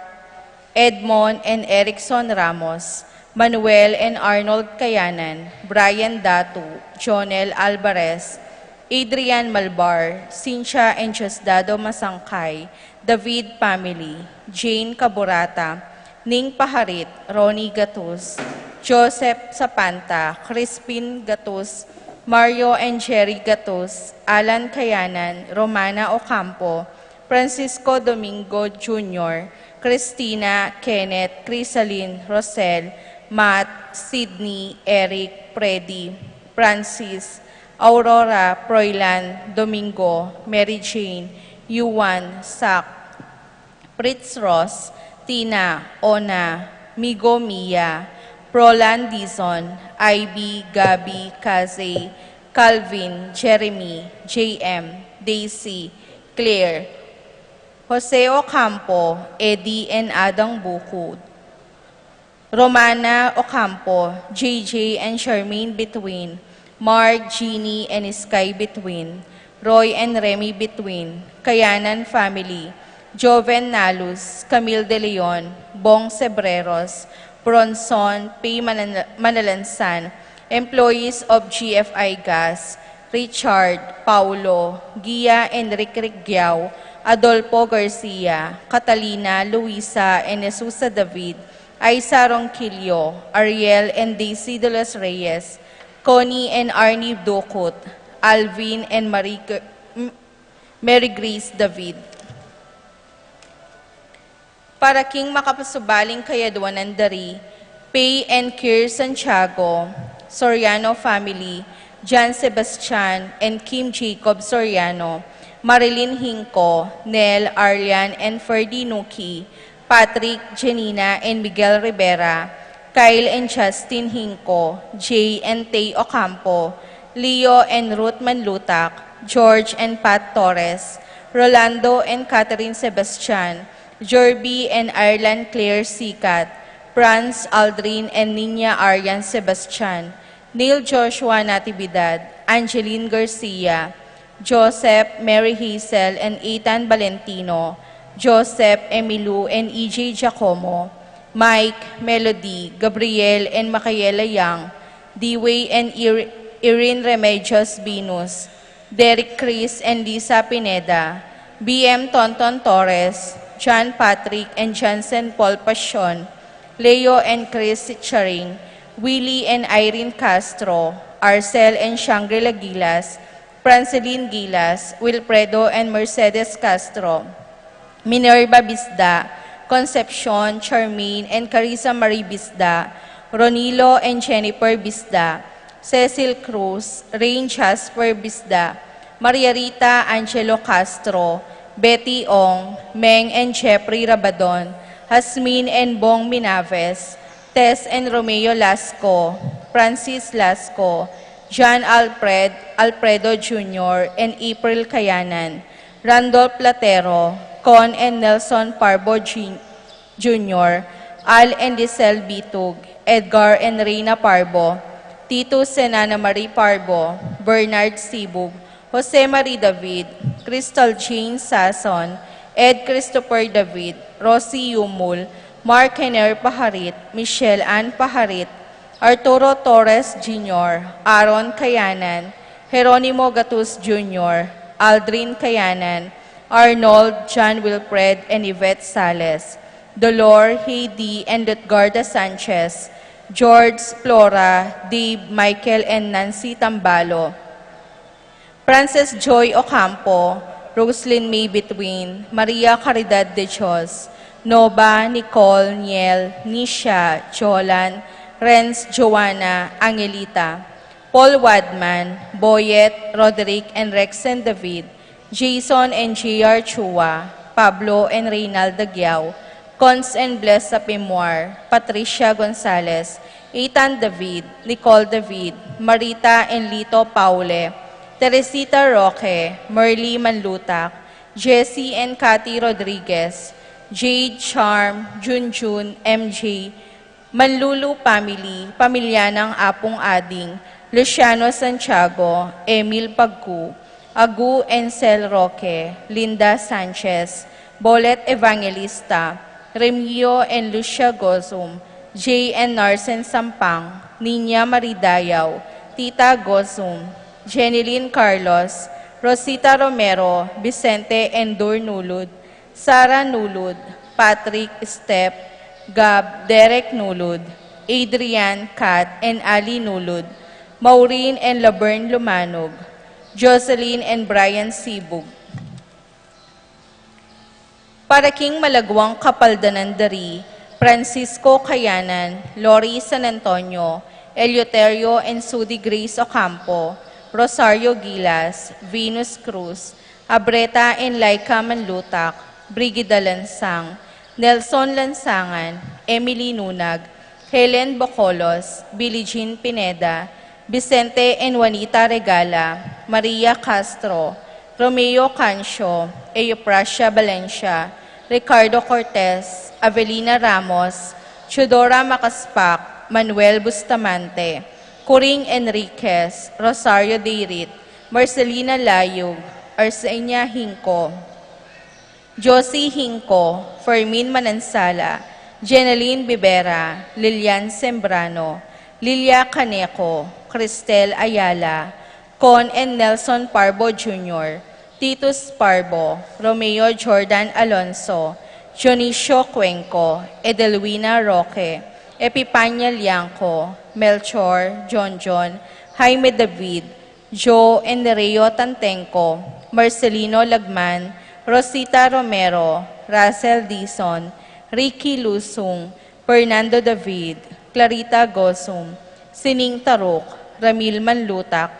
Edmond and Erickson Ramos, Manuel and Arnold Kayanan, Brian Datu, Jonel Alvarez, Adrian Malbar, Cynthia and Diosdado Masangkay, David family, Jane Caburata, Ning Paharit, Ronnie Gatus, Joseph Sapanta, Crispin Gatus, Mario and Jerry Gatus, Alan Kayanan, Romana Ocampo, Francisco Domingo Junior, Christina, Kenneth, Crisalin, Rosel, Matt, Sydney, Eric, Freddy, Francis, Aurora, Froilan, Domingo, Mary Jane, Yuan, Sak, Fritz Ross, Tina, Ona, Migo Mia, Prolan Dizon, Ivy, Gabby, Kaze, Calvin, Jeremy, J M, Daisy, Claire, Jose Ocampo, Eddie and Adang Bukud, Romana Ocampo, J J and Charmaine Between, Mark, Jeannie and Sky Between, Roy and Remy Between, Kayanan family, Joven Nalus, Camille De Leon, Bong Sebreros, Bronson, P. Manan-, Manalansan, employees of G F I Gas, Richard, Paulo, Gia and Rick Rick Giao, Adolfo Garcia, Catalina, Luisa and Jesusa David, Aisa Ronquillo, Ariel and Daisy de los Reyes, Connie and Arnie Ducut, Alvin and Marie Gr-, M-, Mary Grace David. Para king makapasubaling kayadwanan da ri Pay and Care Santiago, Soriano family, Jan Sebastian and Kim Jacob Soriano, Marilyn Hinco, Nel, Arlian and Ferdy Nuki, Patrick, Janina and Miguel Rivera, Kyle and Justin Hinco, Jay and Tay Ocampo, Leo and Ruth Manlutak, George and Pat Torres, Rolando and Catherine Sebastian, Jorby and Ireland Claire Sikat, Franz, Aldrin and Nina Arian Sebastian, Neil Joshua Natividad, Angeline Garcia, Joseph, Mary Hazel and Ethan Valentino, Joseph, Emilu and E J Giacomo, Mike, Melody, Gabriel and Makayela Yang, Dewey and Ir-, Irene Remedios Venus, Derek Chris and Lisa Pineda, B M Tonton Torres, John Patrick and Johnson Paul Pasion, Leo and Chris Sicharing, Willie and Irene Castro, Arcel and Shangri-La Gilas, Franceline Gilas, Wilfredo and Mercedes Castro, Minerva Bisda, Concepcion, Charmaine and Carissa Marie Bisda, Ronilo and Jennifer Bisda, Cecil Cruz, Rain Jasper Bisda, Maria Rita Angelo Castro, Betty Ong, Meng and Jeffrey Rabadon, Hasmin and Bong Minaves, Tess and Romeo Lasco, Francis Lasco, John Alfred, Alfredo Junior and April Kayanan, Randolph Platero, Con and Nelson Parbo Jun-, Junior, Al and Lisel Bitug, Edgar and Reina Parbo, Titus and Ana Marie Parbo, Bernard Sibug, Jose Marie David, Crystal Jane Sason, Ed Christopher David, Rosie Yumul, Mark Henner Paharit, Michelle Ann Paharit, Arturo Torres Junior, Aaron Kayanan, Jeronimo Gatus Junior, Aldrin Kayanan, Arnold, John Wilfred, and Yvette Sales, Dolor, Heidi, and Lutgarda Sanchez, George, Flora, Dave, Michael, and Nancy Tambalo, Frances Joy Ocampo, Roslyn May Between, Maria Caridad de Dios, Nova, Nicole, Niel, Nisha, Jolan, Renz, Joanna, Angelita, Paul Wadman, Boyet, Roderick, and Rexen David, Jason and J R Chua, Pablo and Reynald Dagiao, Cons and Bless Apimwar, Patricia Gonzalez, Ethan David, Nicole David, Marita and Lito Paule, Teresita Roque, Merly Manlutak, Jessie and Cathy Rodriguez, Jade, Charm, Junjun, M J, Manlulu family, pamilya ng Apung Ading, Luciano Santiago, Emil Pagku, Agu Encel Roque, Linda Sanchez, Bolet Evangelista, Remigio and Lucia Gozum, Jay and Narsen Sampang, Nina Marie Dayaw, Tita Gozum, Jenilyn Carlos, Rosita Romero, Vicente and Dur Nulud, Sarah Nulud, Patrick, Step, Gab, Derek Nulud, Adrian, Kat, and Ali Nulud, Maureen and Laverne Lumanog, Jocelyn and Brian Sibug. Para king malagwang kapaldanan da ri Francisco Kayanan, Lori San Antonio, Eleuterio and Sudi Grace Ocampo, Rosario Gilas, Venus Cruz, Abreta and Laika Manlutak, Brigida Lansang, Nelson Lansangan, Emily Nunag, Helen Bocolos, Billie Jean Pineda, Vicente and Juanita Regala, Maria Castro, Romeo Cancio, Euprasia Valencia, Ricardo Cortez, Avelina Ramos, Teodora Macaspac, Manuel Bustamante, Coring Enriquez, Rosario Deirit, Marcelina Layug, Arsenia Hinco, Josie Hinco, Fermin Manansala, Jeneline Bibera, Lilian Sembrano, Lilia Caneco, Cristel Ayala, Con and Nelson Parbo Junior, Titus Parbo, Romeo Jordan Alonso, Dionisio Cuenco, Edelwina Roque, Epipania Lianco, Melchor, Jonjon, Jaime David, Joe and Nereo Tantenco, Marcelino Lagman, Rosita Romero, Russell Dizon, Ricky Lusung, Fernando David, Clarita Gozum, Sining Taruk, Ramil Manlutak,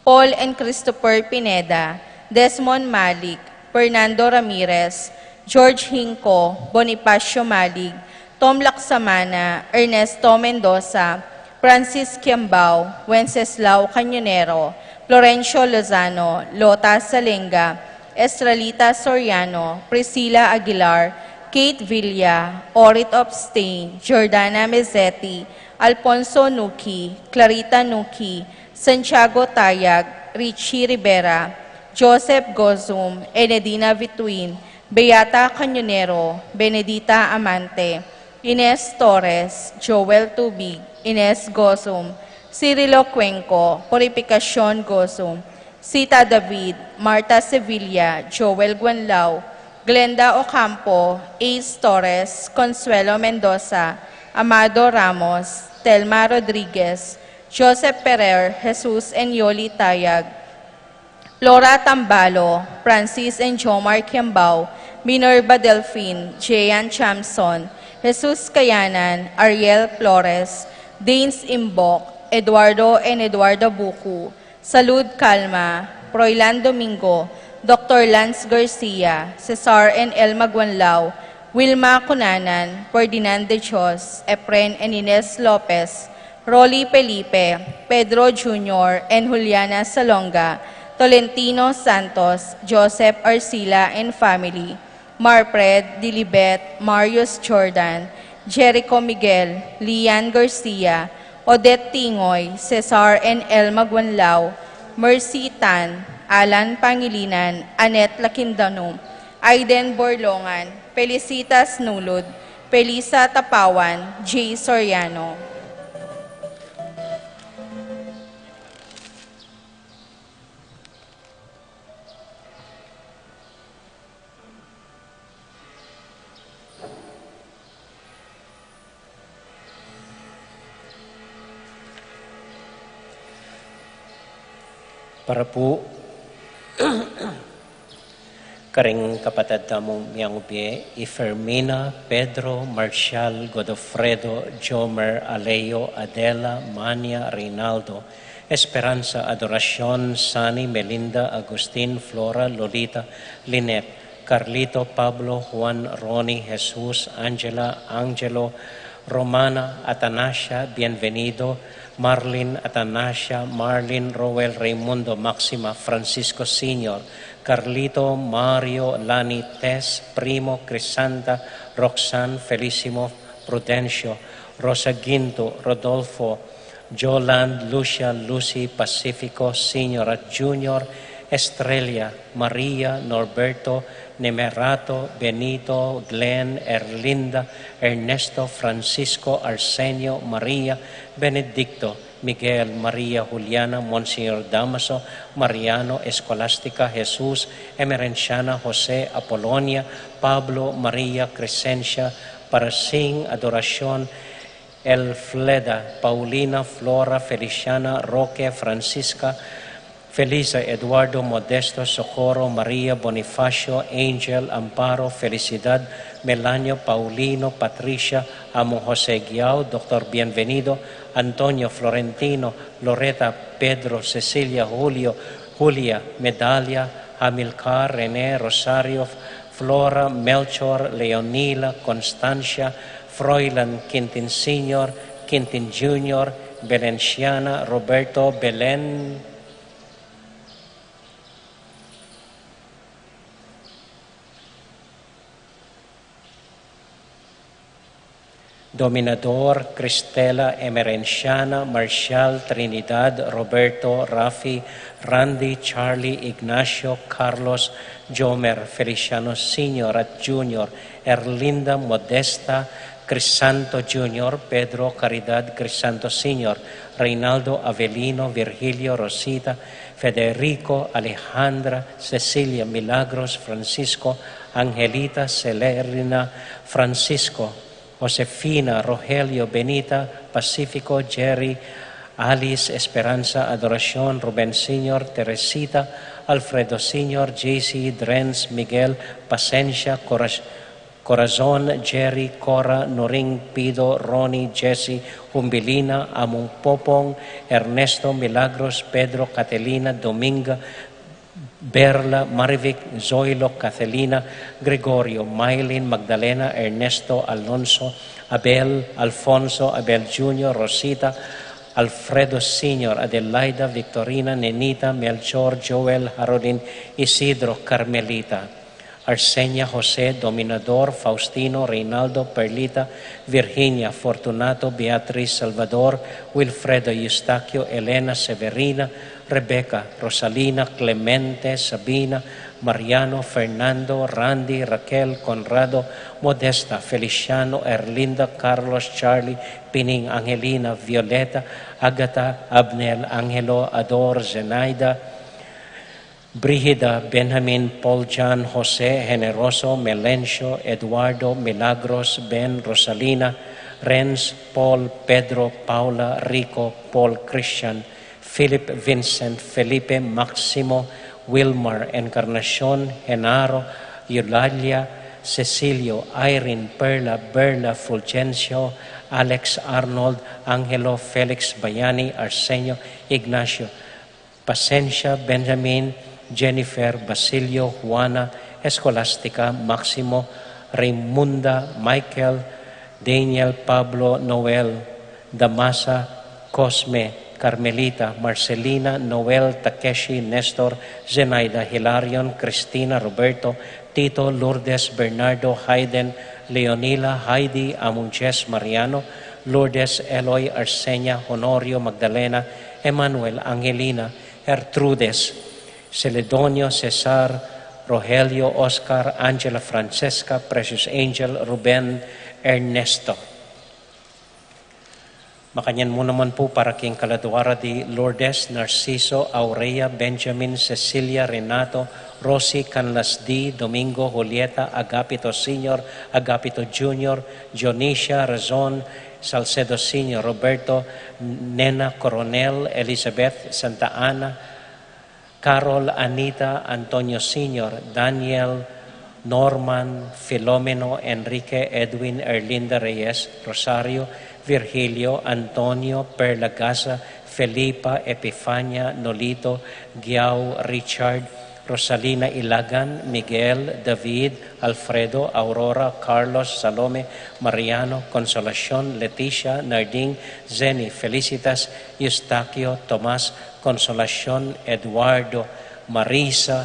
Paul and Christopher Pineda, Desmond Malik, Fernando Ramirez, George Hinco, Bonifacio Malik, Tom Laksamana, Ernesto Mendoza, Francis Kiambao, Wenceslao Cañonero, Florencio Lozano, Lota Salenga, Estrelita Soriano, Priscilla Aguilar, Kate Villa, Orit Obstain, Jordana Mezzetti, Alfonso Nuki, Clarita Nuki, Santiago Tayag, Richie Rivera, Joseph Gozum, Enedina Vituin, Beata Cañonero, Benedita Amante, Ines Torres, Joel Tubig, Ines Gozum, Cirilo Cuenco, Purificacion Gozum, Sita David, Marta Sevilla, Joel Guanlao, Glenda Ocampo, Ace Torres, Consuelo Mendoza, Amado Ramos, Telma Rodriguez, Joseph Ferrer, Jesus and Yoli Tayag, Flora Tambalo, Francis and Jomar Kiambao, Minerva Delfin, Jean Chamson, Jesus Kayanan, Ariel Flores, Danes Imbok, Eduardo and Eduarda Buku, Salud Calma, Froilan Domingo, Doctor Lance Garcia, Cesar and Elma Guanlao, Wilma Cunanan, Ferdinand de Dios, Efren and Ines Lopez, Rolly Felipe, Pedro Junior and Juliana Salonga, Tolentino Santos, Joseph Arcila and family, Marfred, Dilibet, Marius Jordan, Jericho Miguel, Lian Garcia, Odette Tingoy, Cesar and Elma Guanlao, Mercy Tan, Alan Pangilinan, Annette Laquindano, Aiden Borlongan, Felicitas Nulud, Felisa Tapawan, Jay Soriano. Para pu karing kapatad tamung miyangubie, i Fermina, Pedro, Marcial, Godofredo, Jomer, Alejo, Adela, Mania, Reynaldo, Esperanza, Adoracion, Sani, Melinda, Agustin, Flora, Lolita, Lynette, Carlito, Pablo, Juan, Ronnie, Jesus, Angela, Angelo, Romana, Atanasia, Bienvenido, Marlin, Atanasia, Marlin, Roel, Raimundo, Maxima, Francisco Senior, Carlito, Mario, Lani, Tess, Primo, Crisanta, Roxanne, Felicimo, Prudencio, Rosa Ginto, Rodolfo, Joland, Lucia, Lucy, Pacifico, Senior at Junior, Estrella, Maria, Norberto, Nemerato, Benito, Glenn, Erlinda, Ernesto, Francisco, Arsenio, Maria, Benedicto, Miguel, Maria, Juliana, Monsignor Damaso, Mariano, Escolastica, Jesus, Emerenciana, Jose, Apolonia, Pablo, Maria, Crescencia, Parasing, Adoracion, Elfleda, Paulina, Flora, Feliciana, Roque, Francisca, Felisa, Eduardo, Modesto, Socorro, Maria, Bonifacio, Angel, Amparo, Felicidad, Melanio, Paulino, Patricia, Amo Jose Guiao, Doctor Bienvenido, Antonio, Florentino, Loreta, Pedro, Cecilia, Julio, Julia, Medalia, Hamilcar, Rene, Rosario, Flora, Melchor, Leonila, Constancia, Froilan, Quintin Senior, Quintin Junior, Belenciana, Roberto, Belen, Dominador, Cristela, Emerenciana, Marcial, Trinidad, Roberto, Rafi, Randy, Charlie, Ignacio, Carlos, Jomer, Feliciano Senior at Junior, Erlinda, Modesta, Crisanto Junior, Pedro, Caridad, Crisanto Senior, Reynaldo, Avelino, Virgilio, Rosita, Federico, Alejandra, Cecilia, Milagros, Francisco, Angelita, Celerina, Francisco, Josefina, Rogelio, Benita, Pacifico, Jerry, Alice, Esperanza, Adoracion, Ruben Senior, Teresita, Alfredo Senior, J C, Drenz, Miguel, Pasencia, Coras-, Corazon, Jerry, Cora, Noring, Pido, Ronnie, Jesse, Humbilina, Among Popong, Ernesto, Milagros, Pedro, Catalina, Dominga, Berla, Marivic, Zoilo, Catalina, Gregorio, Mailin, Magdalena, Ernesto, Alonso, Abel, Alfonso, Abel Junior, Rosita, Alfredo Senior, Adelaida, Victorina, Nenita, Melchor, Joel, Haroldin, Isidro, Carmelita, Arsenia, Jose, Dominador, Faustino, Reinaldo, Perlita, Virginia, Fortunato, Beatriz, Salvador, Wilfredo, Eustaquio, Elena, Severina, Rebeca, Rosalina, Clemente, Sabina, Mariano, Fernando, Randy, Raquel, Conrado, Modesta, Feliciano, Erlinda, Carlos, Charlie, Pining, Angelina, Violeta, Agatha, Abnel, Angelo, Ador, Zenaida, Brigida, Benjamin, Paul, John, Jose, Generoso, Melencio, Eduardo, Milagros, Ben, Rosalina, Renz, Paul, Pedro, Paula, Rico, Paul, Christian, Philip, Vincent, Felipe, Maximo, Wilmar, Encarnacion, Genaro, Eulalia, Cecilio, Irene, Perla, Berla, Fulgencio, Alex, Arnold, Angelo, Felix, Bayani, Arsenio, Ignacio, Pasencia, Benjamin, Jennifer, Basilio, Juana, Escolastica, Maximo, Raimunda, Michael, Daniel, Pablo, Noel, Damasa, Cosme, Carmelita, Marcelina, Noel, Takeshi, Nestor, Zenaida, Hilarion, Cristina, Roberto, Tito, Lourdes, Bernardo, Hayden, Leonila, Heidi, Among Jess, Mariano, Lourdes, Eloy, Arsenia, Honorio, Magdalena, Emmanuel, Angelina, Gertrudes, Celedonio, Cesar, Rogelio, Oscar, Angela, Francesca, Precious Angel, Ruben, Ernesto. Makanyan mu naman pu para king kaladua ra di Lourdes, Narciso, Aurea, Benjamin, Cecilia, Renato, Rosie, Canlas D, Domingo, Julieta, Agapito Senior, Agapito Junior, Dionisia, Razon, Salcedo Senior, Roberto, Nena, Coronel, Elizabeth, Santa Ana, Carol, Anita, Antonio Senior, Daniel, Norman, Filomeno, Enrique, Edwin, Erlinda Reyes, Rosario, Virgilio, Antonio, Perla Gaza, Felipa, Epifania, Nolito, Giao, Richard, Rosalina Ilagan, Miguel, David, Alfredo, Aurora, Carlos, Salome, Mariano, Consolacion, Leticia, Narding, Zeni, Felicitas, Eustaquio, Tomas, Consolacion, Eduardo, Marisa,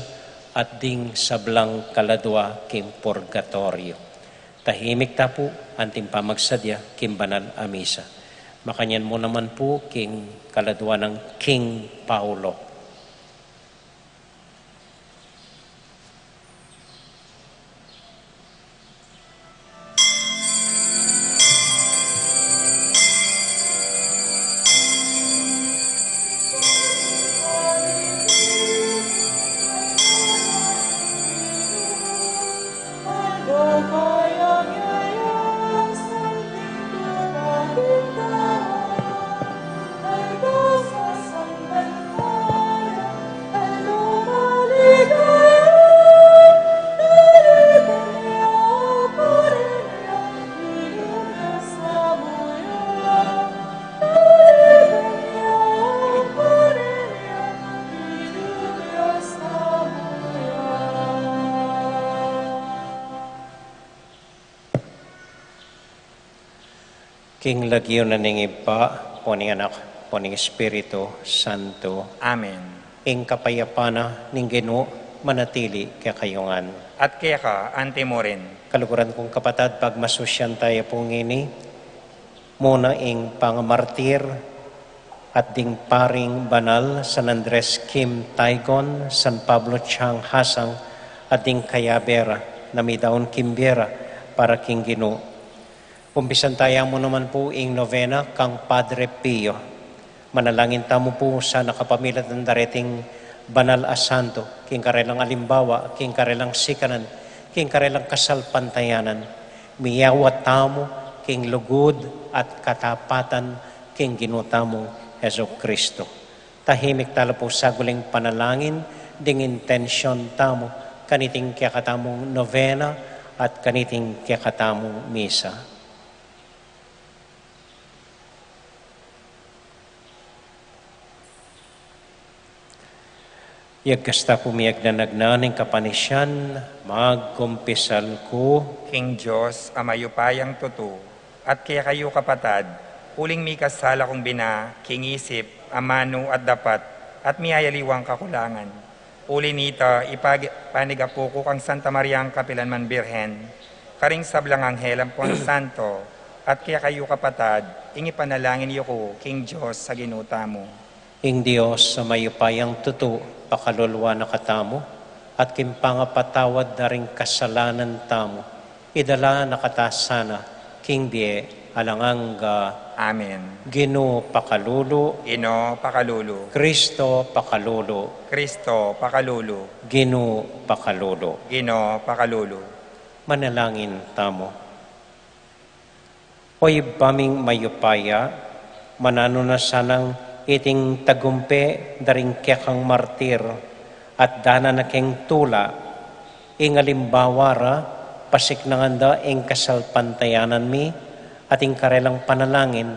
at ding sablang kaladua king purgatorio. Tahimik ta pu anting pamagsadya king banal a misa. Makanyan mu naman pu king kaladua nang King Paulo. King lagyu na ning Ibpa, ampo ning Anak, ampo ning Espiritu Santo. Amen. Ing kapayapan na ning Ginu manatili kekayu ngan. At keka anti mu rin. Kaluguran kung kapatad, pagmasusyan taya pu ngeni muna ing pangamartir at ding paring banal San Andres Kim Taygon, San Pablo Chang Hasang, at ding kayabe ra na midaun king bie ra para king Ginu. Umpisan taya mu naman pu ing novena kang Padre Pio. Manalangin tamu pu sana kapamilatan dareting banal a santo, king karelang alimbawa, king karelang sikanan, king karelang kasalpantayanan, miyawa tamu king lugud at katapatan king Ginu tamung Jesucristo. Tahimik tala pu saguling panalangin ding intensyon tamu kaniting kekatamung novena at kaniting kekatamung misa. Yagkas ta pu miyagnanagnan ing kapanisyan, magkumpisal ku king Dios a mayupayang tutu, at kekayu kapatad, uling mikasala kung bina king isip, amanu at dapat, at miyayaliwang kakulangan. Uli nita, ipag-, panigapu ku kang Santa Mariang kapilan man Birhen, karing sablang anghel ampon santo, at kekayu kapatad, ing ipanalangin yu ku king Dios a Ginu tamu. Ing Dios a mayupayang tutu, pakalulu na katamu, at king pangapatawad da ring kasalanan tamu, idala na kata sana king bie alang angga. Amen. Ginu pakalulu. Ginu pakalulu. Kristo pakalulu. Kristo pakalulu. Ginu pakalulu. Ginu pakalulu. Manalangin tamu. O Ibpa ming mayupaya, mananu na sanang iting tagumpe da ring kekang martir, at dana na keng tula, ing alimbawa ra, pasiknangan da ing kasalpantayanan mi, at ing karelang panalangin,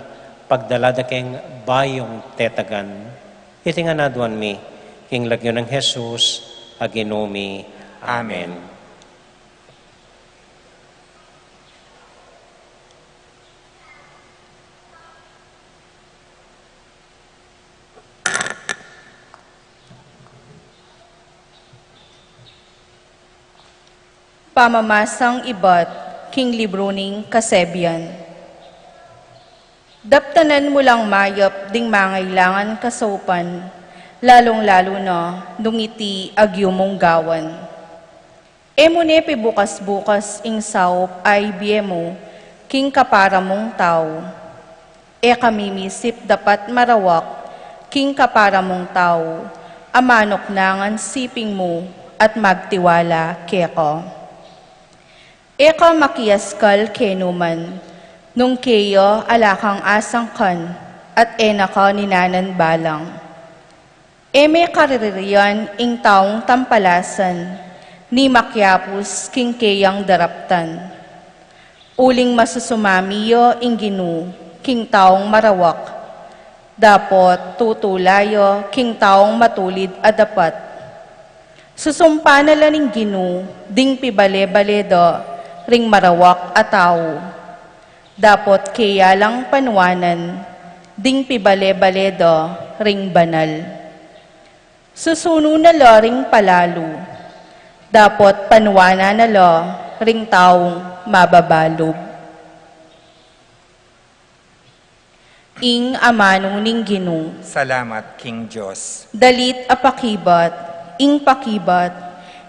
pagdala da keng bayung tetagan. Iti ngan aduan mi, king lagyu nang Jesus a Ginu mi. Amen. Amen. Pamamasang ibat king libru ning Kasebian. Daptanan mu lang mayap ding mangailangan kasaupan, lalung-lalu na nung iti agyu mung gawan. E mu ne pibukas-bukas ing saup a ibie mu king kapara mung tau. E ka mimisip dapat marawak king kapara mung tau a manuknangan siping mu at magtiwala keka. E ka makiaskal kenu man nung keya ala kang asangkan at e na ka ninanan balang. E me kariririan ing taung tampalasan ni makiapus king keyang daraptan. Uling masusumami ya ing Ginu king taung marawak, dapot tutula ya king taung matulid a dapat. Susumpa na la ning Ginu ding pibale-bale da ring marawak a tau. Dapot keya lang panuanan ding pibale-bale da ring banal. Susunu na la ring palalu, dapot panuanan na la ring taung mababalub. Ing amanu ning Ginu. Salamat king Dios. Dalit a pakibat, ing pakibat,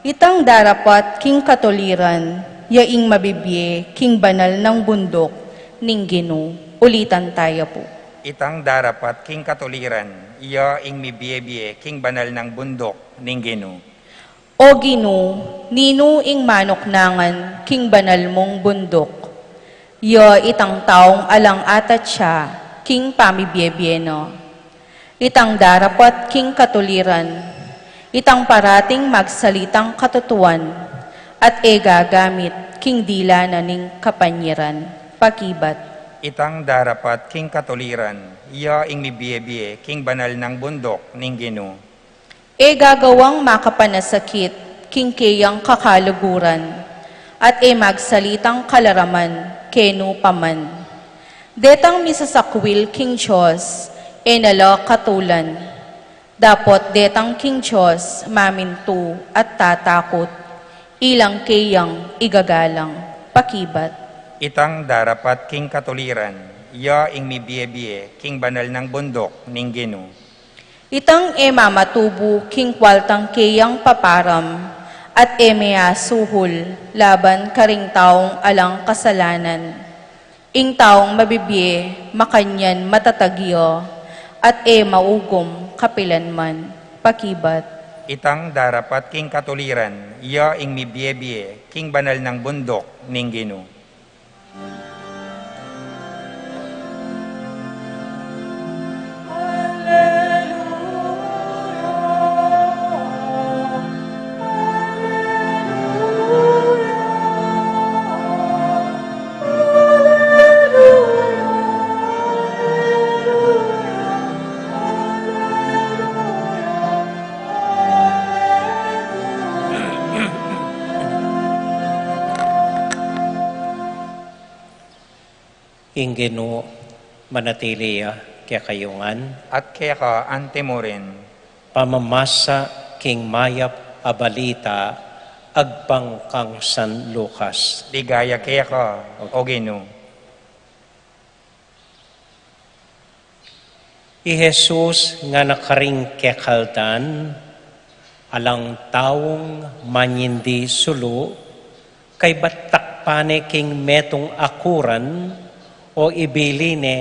itang darapat king katuliran, ya ing mabibie king banal nang bunduk ning Ginu. Ulitan taya pu. Itang darapat king katuliran, ya ing mibie-bie king banal nang bunduk ning Ginu. O Ginu, ninu ing manuknangan king banal mung bunduk? Ya itang taung alang atatya king pamibie-bie na. Itang darapat king katuliran, itang parating magsalitang katutuan, at e gagamit king dila na ning kapanyiran. Pakibat. Itang darapat king katuliran, ya ing mibie-bie king banal nang bunduk ning Ginu. E gagawang makapanasakit king keyang kakaluguran, at e magsalitang kalaraman kenu pa man. Detang misasakwil king Dios, e na la katulan. Dapot detang king Dios mamintu at tatakut, ilang keyang igagalang. Pakibat. Itang darapat king katuliran, ya ing mibie-bie king banal nang bunduk ning Ginu. Itang e mamatubu king kwaltang keyang paparam, at e me asuhul laban karing taung alang kasalanan. Ing taung mabibie makanyan matatag ya, at e maugum kapilan man. Pakibat. Itang darapat king katuliran, ya ing mibie-bie king banal nang bunduk ning Ginu. Ing Ginu manatili ya kekayu ngan. At keka antimurin. Pamamasa king mayap a balita agpang kang San Lucas. Ligaya keka, O Ginu. I Jesus ngana karing kekaldan, alang taung manyindi sulu, kaybat takpan ne king metung a kuran, o ibili ne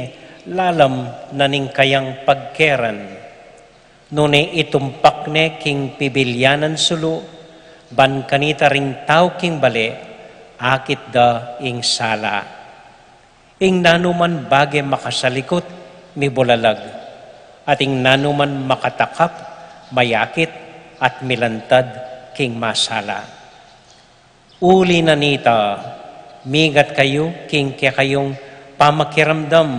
lalam na ning kayang pagkeran. Nune itumpak ne king pibilyanan sulu, ban kanita ring tau king bale, akit da ing sala. Ing nanuman bage makasalikut, mibulalag, at ing nanuman makatakap, mayakit, at milantad king masala. Uli na nita, migat kayu king kekayung pamakiramdam,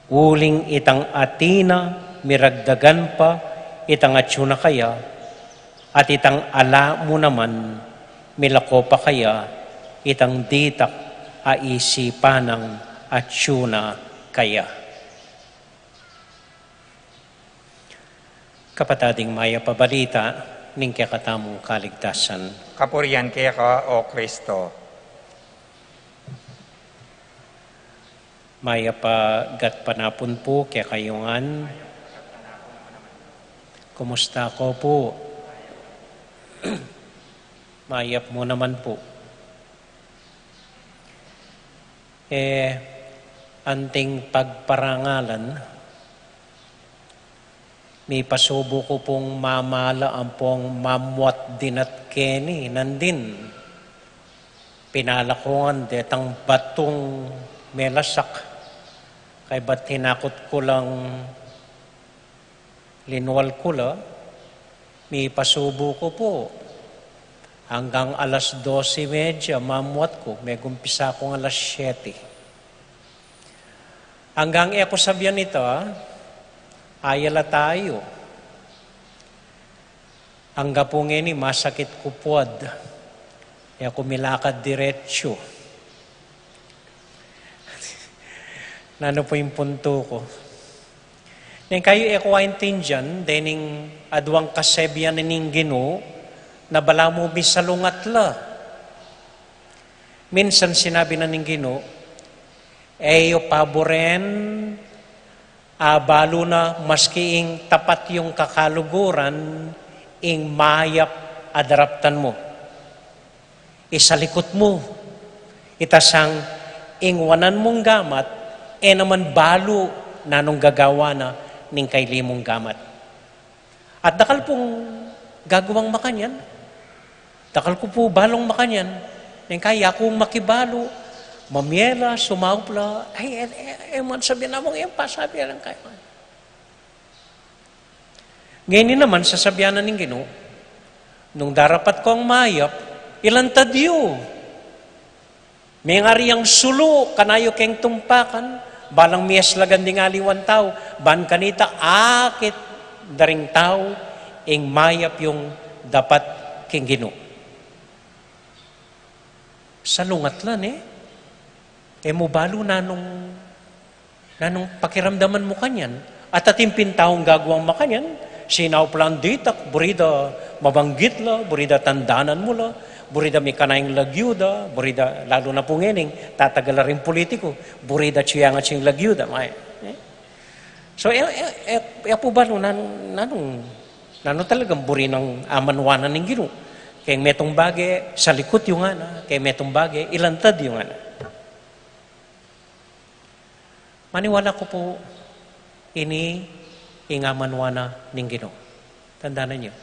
uling itang atin na miragdagan pa itang atyu na kaya, at itang ala mu naman milako pa kaya itang ditak a isipan nang atyu na kaya. Kapatad, ing mayap a balita ning kekatamung kaligtasan. Kapurian keka, O Kristo. Mayap a gatpanapun pu kekayu ngan. Kumusta ko pu? Mayap mu naman pu. E, anting pagparangalan, mipasubu ku pung mamala ampong mamuat dinat keni nandin. Pinalakungan detang batung melasak, kaybat hinakut ku lang linwal ku la, mipasubu ku pu. Anggang alas dose y media, mamuat ku, megumpisa kung alas siyete. Anggang e ku sabian ita, ayala tayu. Angga pu ngeni masakit ku puad. E ku milakad diretsu. Nanu pu ing puntu ku? Neng kayu e ku aintindian, dening aduang kasebian ning Ginu, na balamu misalungat la. Minsan sinabi na ning Ginu, e yu paburen, abalu na maski ing tapat yung kakaluguran, ing mayap a daraptan mu. Isalikut mu, ita sang ing wanan mung gamat, e naman balu nanung gagawa na ning kaili mung gamat. At dakal pung gagawang makanyan, dakal ku pu balung makanyan, neng kaya kung makibalu, mamie la, sumaup la, ay, e, e, e, man sabian na mung, e, pasabi lang kayu. Ngeni naman, sasabian na ning Ginu, nung darapat kong mayap, ilantad yu. Mengari yang sulu, kanayu keng tumpakan, balang miyaslagan ding aliwang tau, ban kanita akit da ring tau, ing mayap yung dapat king Ginu. Salungat la, ne? E mu balu nanung, nanung pakiramdaman mu kanyan. At atin pin taung gagawang makanyan, sinaup lang ditak, buri da mabanggit la, buri da tandanan mu la, buri da mikanayang lagyu da, buri da, lalu na pu ngening, tatagal la ring pulitiku, buri da atyu yang atsing lagyu da, may. E? So, e, e, e, e pu balu nanung, nanung, nanung talagang buri nang amanuan na ning Ginu. Keng metung bage, salikut yu ngana, keng metung bage, ilantad yu ngana. Maniwala ku pu ini ing amanuan na ning Ginu. Tandanan yu.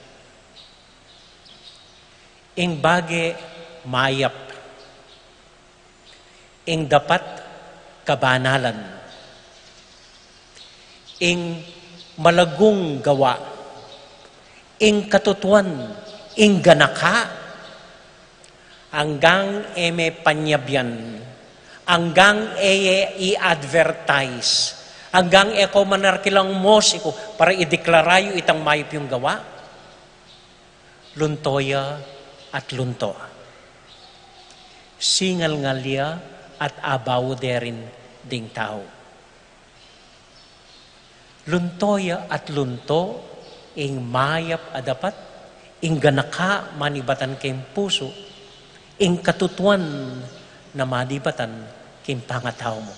Ing bage mayap. Ing dapat kabanalan. Ing malagung gawa. Ing katutuan, ing ganaka. Anggang e me panyabian, anggang e ye i-advertise, anggang e ko manarkilang musiku para ideklara yu itang mayap yung gawa, lunto ya at lunto. Singalngal ya at abaw de rin ding tau. Lunto ya at lunto ing mayap a dapat, ing ganaka manibatan keng pusu, ing katutuan na manibatan keng pangatau mu.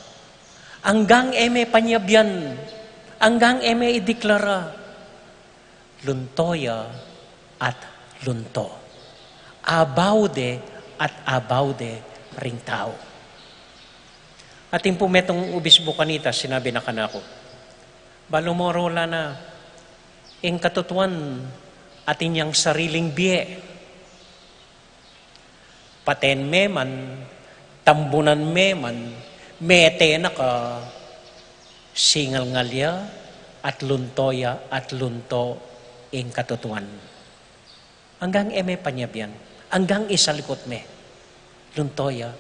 Anggang e me panyabian, anggang e me ideklara, lunto ya at lunto. Abaw de at abaw de ring tau. Atin pu metung ubis bukan ita, sinabi na kanaku, balu mu, rula na, ing katutuan atin yang sariling bie. Paten me man, tambunan me man, mete na ka, singalngal ya at lunto ya at lunto ing katutuan. Anggang e me panyabian, anggang isalikut me, lunto ya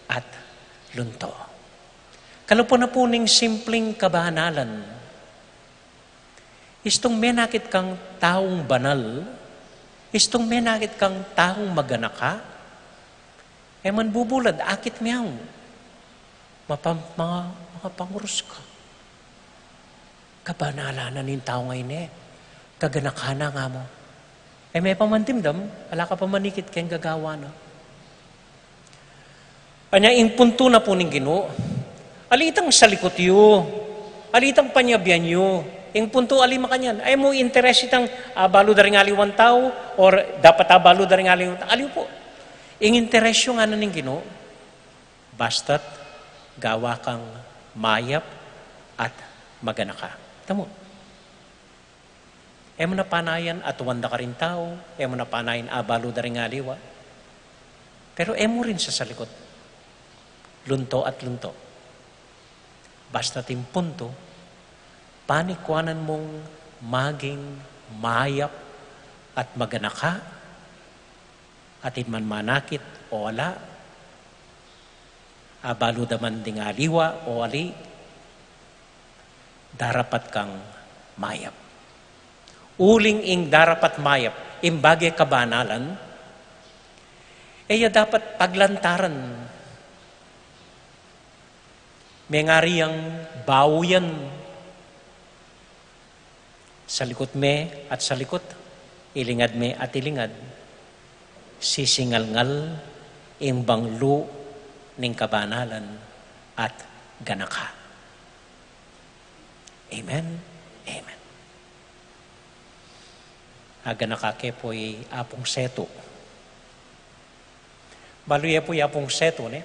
at lunto. Kalupa na pu ning simpling kabanalan. Istung menakit kang taung banal, istung menakit kang taung maganaka, e man bubulad, akit me yang mapa-, mga, mga pangurus ka. Kabanalan na ning tau ngeni, kaganaka na nga mu. E me pa man dimdam, ala ka pa manikit keng gagawa na. Anya, ing puntu na pu ning Ginu, ali itang salikut yu, ali itang panyabian yu, Ing puntu, ali makanyan. Ay mu interes itang abalu da ring aliwang tau, or dapat abalu da ring aliwang tau. Aliwa pu. Ing interes yu ngana ning Ginu, basta't gawa kang mayap at maganaka. Tamu. E mu na panayan atuan da karing tau, e mu na panayan abalu da ring aliwa. Pero e mu rin sasalikut. Lunto at lunto. Basta't ing puntu, panikuanan mung maging mayap at maganaka, atin man manakit o ala, abalu da man ding aliwa o ali, darapat kang mayap. Uling ing darapat mayap, ing bage kabanalan, e ya dapat paglantaran. Mengari yang bau yan. Salikut me at salikut, ilingad me at ilingad, sisingalngal ing banglu ning kabanalan at ganaka. Amen. Amen. Aganaka ke pu i Apung Setu. Balu ye pu i Apung Setu, ne?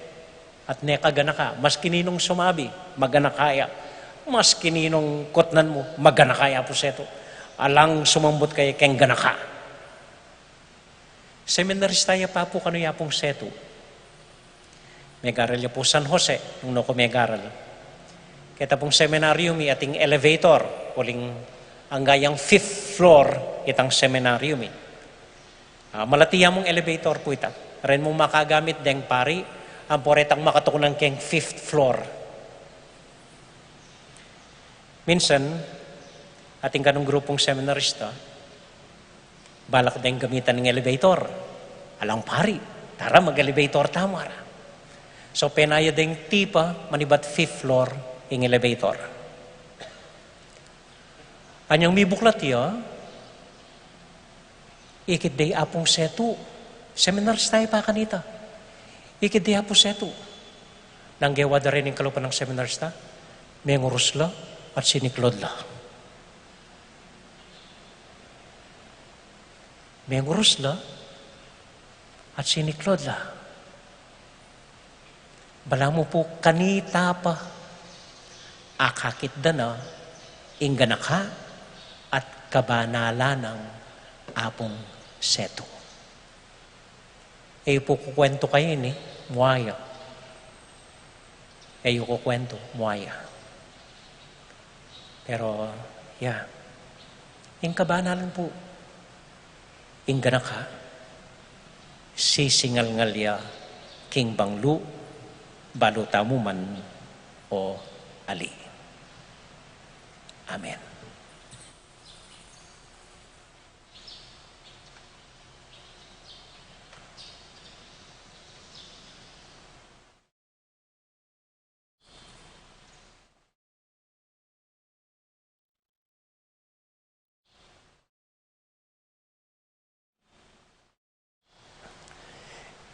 At ne kaganaka, maski ninung sumabi, maganaka ya. Maski ninung kutnan mu, maganaka ya Apung Setu. Alang sumambut kaya keng ganaka. Seminarista ya pa pu kanu i Apung Setu. Megaral ya pu San Jose, nung nu ku megaral. Keta pung seminarium mi ating elevator, uling angga yang fifth floor itang seminarium mi. Ah, malati ya mung elevator pu ita. Ren mu makagamit deng pari, ampo retang makatuknang keng fifth floor. Minsan, ating kanung grupung seminarista, balak deng gamitan ing elevator. Alang pari, tara mag-elevator tamu ara. So, penaya deng tipa, manibat fifth floor ing elevator. Anyang mibuklat ya, ikit de i Apung Setu. Seminarista ya pa kanita. Ikit de i Apung Setu. Nang gewa da reni ing kalupa nang seminarista, mengurus la at siniklod la. Mengurus la at siniklod la. Balamu pu kanita pa, akakit da na ing ganaka at kabanalan nang Apung Setu. E yu pu kukuwentu kayni, mua ya. E yu kukuwentu, mua ya. Pero, ya. Ing kabanalan pu, ing ganaka, sisingalngal ya king banglu, balu tamu man o ali. Amen.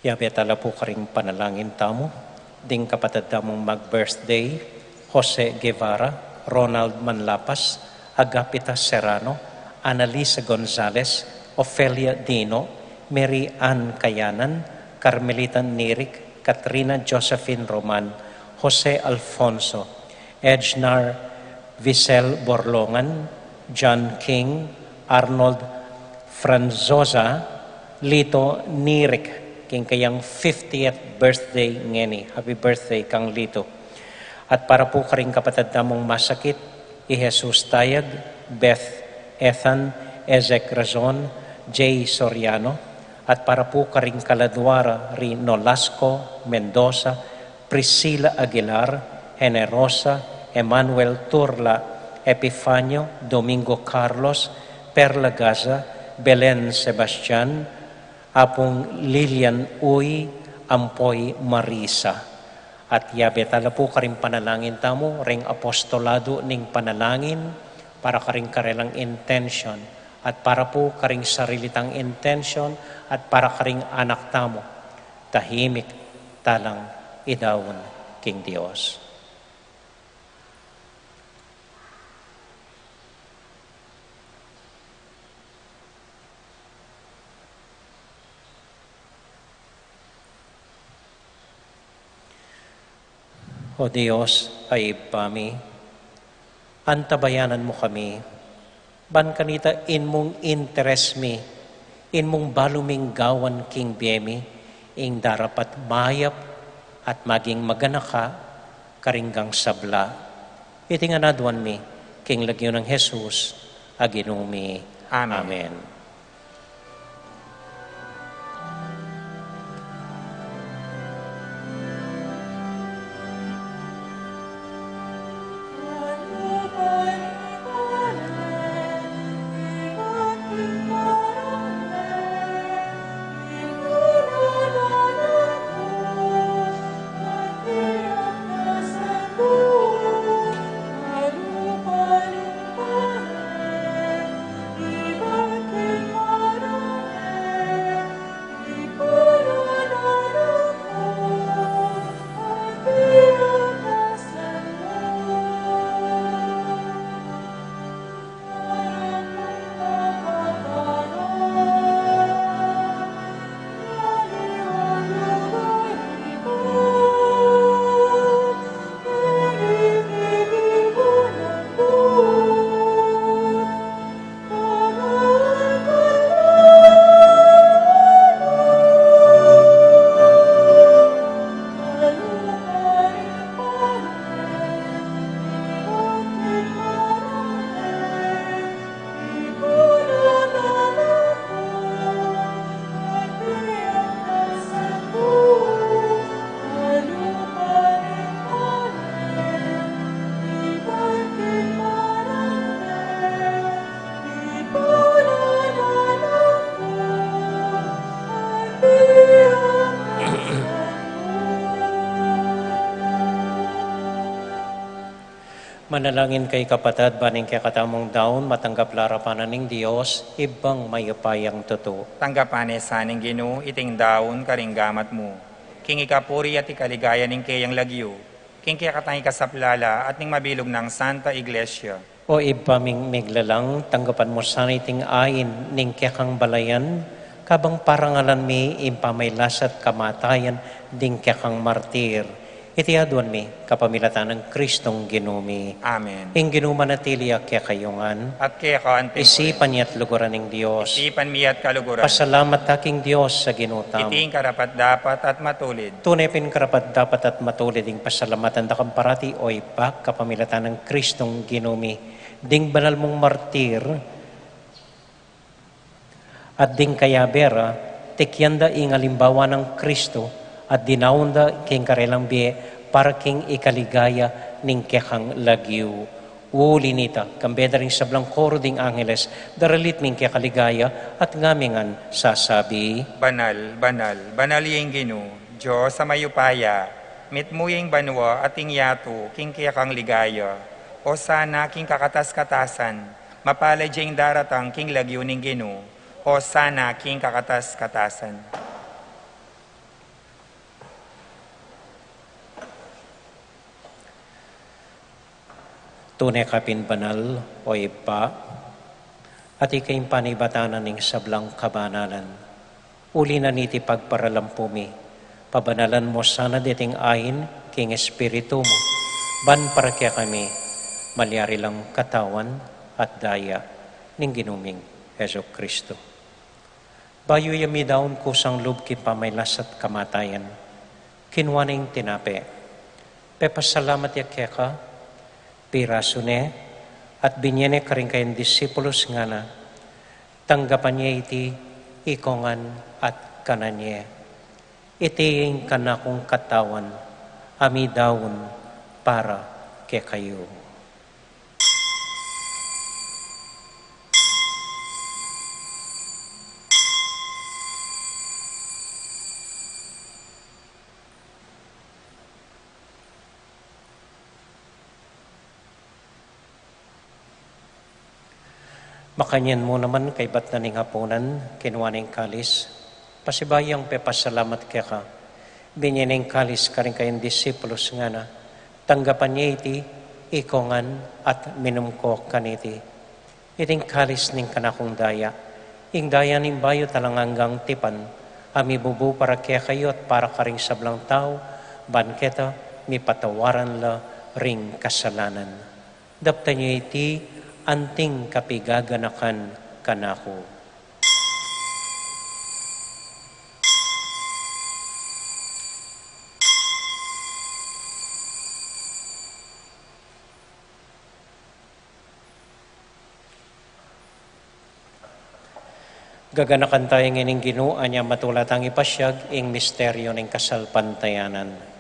Yabe tala pu karing panalangin tamu, ding kapatad tamung mag-birthday, Jose Guevara, Ronald Manlapas, Agapita Serrano, Annalisa Gonzalez, Ofelia Dino, Mary Ann Kayanan, Carmelita Nirik, Katrina Josephine Roman, Jose Alfonso, Edgnar Visel Borlongan, John King, Arnold Franzosa, Lito Nirik, king kayang fiftieth birthday ngeni. Happy birthday kang Lito. At para pu karing kapatad tamung masakit, i Jesus Tayag, Beth Ethan, Ezek Razon, Jay Soriano, at para pu karing kaladua ra ri Nolasco Mendoza, Priscilla Aguilar, Generosa, Emmanuel Turla, Epifanio, Domingo Carlos, Perla Gaza, Belen Sebastian, Apung Lilian Uy, ampo i Marisa. At yabe tala pu karing panalangin tamu, ring apostolado ning panalangin, para karing karelang intention, at para pu karing sarili tang intention, at para karing anak tamu, tahimik talang idaun king Dios. O Dios a Ibpa mi, antabayanan mu kami, ban kanita inmung interes mi, inmung balu ming gawan king bie mi, ing darapat mayap at maging maganaka karing sabla. Iti ngan aduan mi king lagyu nang Jesus a Ginu mi. Amen. Amen. Manalangin kayu kapatad, ban ing kekatamung daun matanggap la arapan na ning Dios, Ibpang mayupayang tutu. Tanggapan na sa ning Ginu iting daun karing gamat mu, king ikapuri at ikaligaya ning keyang lagyu, king kekatang ikasaplala at ning mabilug nang Santa Iglesia. O Ibpa ming miglalang, tanggapan mu sana iting ain ning kekang balayan, kabang parangalan mi ing pamailasa't kamatayan ding kekang martir. Iti aduan mi kapamilatan nang Kristong Ginu mi. Amen. Ing Ginu manatili ya kekayu ngan. At keka anti. Isipan ya't luguran ning Dios. Isipan mi ya't kaluguran. Pasalamat ta king Dios a Ginu tamu. Iti ing karapat-dapat at matulid. Tune pin karapat-dapat at matulid ing pasalamatan da kang parati, o Ibpa, kapamilatan nang Kristong Ginu mi. Ding banal mung martir at ding kayabe ra, tikyan da ing alimbawa nang Kristo, at dinaun da king karelang bie para king ikaligaya ning kekang lagyu. Uli nita, kambe da ring sablang koro ding angeles, daralit mi ing kekaligaya, at ngamin ngan sasabi: Banal, banal, banal ya ing Ginu, Dios a mayupaya, mitmu ya ing banua at ing yatu king kekang ligaya. Osana king kakatas-katasan, mapalad ya ing daratang king lagyu ning Ginu. Osana king kakatas-katasan. Tune ka pin banal, o Ibpa, at ika ing panibatan ning sablang kabanalan. Uli na niti pagparalampu mi, pabanalan mu sana deting ain king Espiritu mu, ban para kekami malyari lang katawan at daya ning Ginu ming Jesu Kristo. Bayu ya midaun kusang lub king pamailas at kamatayan, kinua ne ing tinape, pepasalamat ya keka, pirasu ne, at binye ne karing kayang disipulus, ngana: Tanggapan ye iti ikongan at kanan ye. Iti ing kanakung katawan a midaun para kekayu. Makanyan mu naman kaybat na ning apunan, kinua ne ing kalis, pasibayu yang pepasalamat keka, binye ne ing kalis karing kayang disipulus, ngana: Tanggapan ye iti ikongan at minum ko kaniti. Iti ing kalis ning kanakung daya, ing daya ning bayu at alang anggang tipan, a mibubu para kekayu at para karing sablang tau, ban keta mipatawaran la ring kasalanan. Daptan yu iti anting kapigaganakan kanaku. Gaganakan taya ngeni ing Ginu, anya matula tang ipasiag ing misteryo ning kasalpantayanan.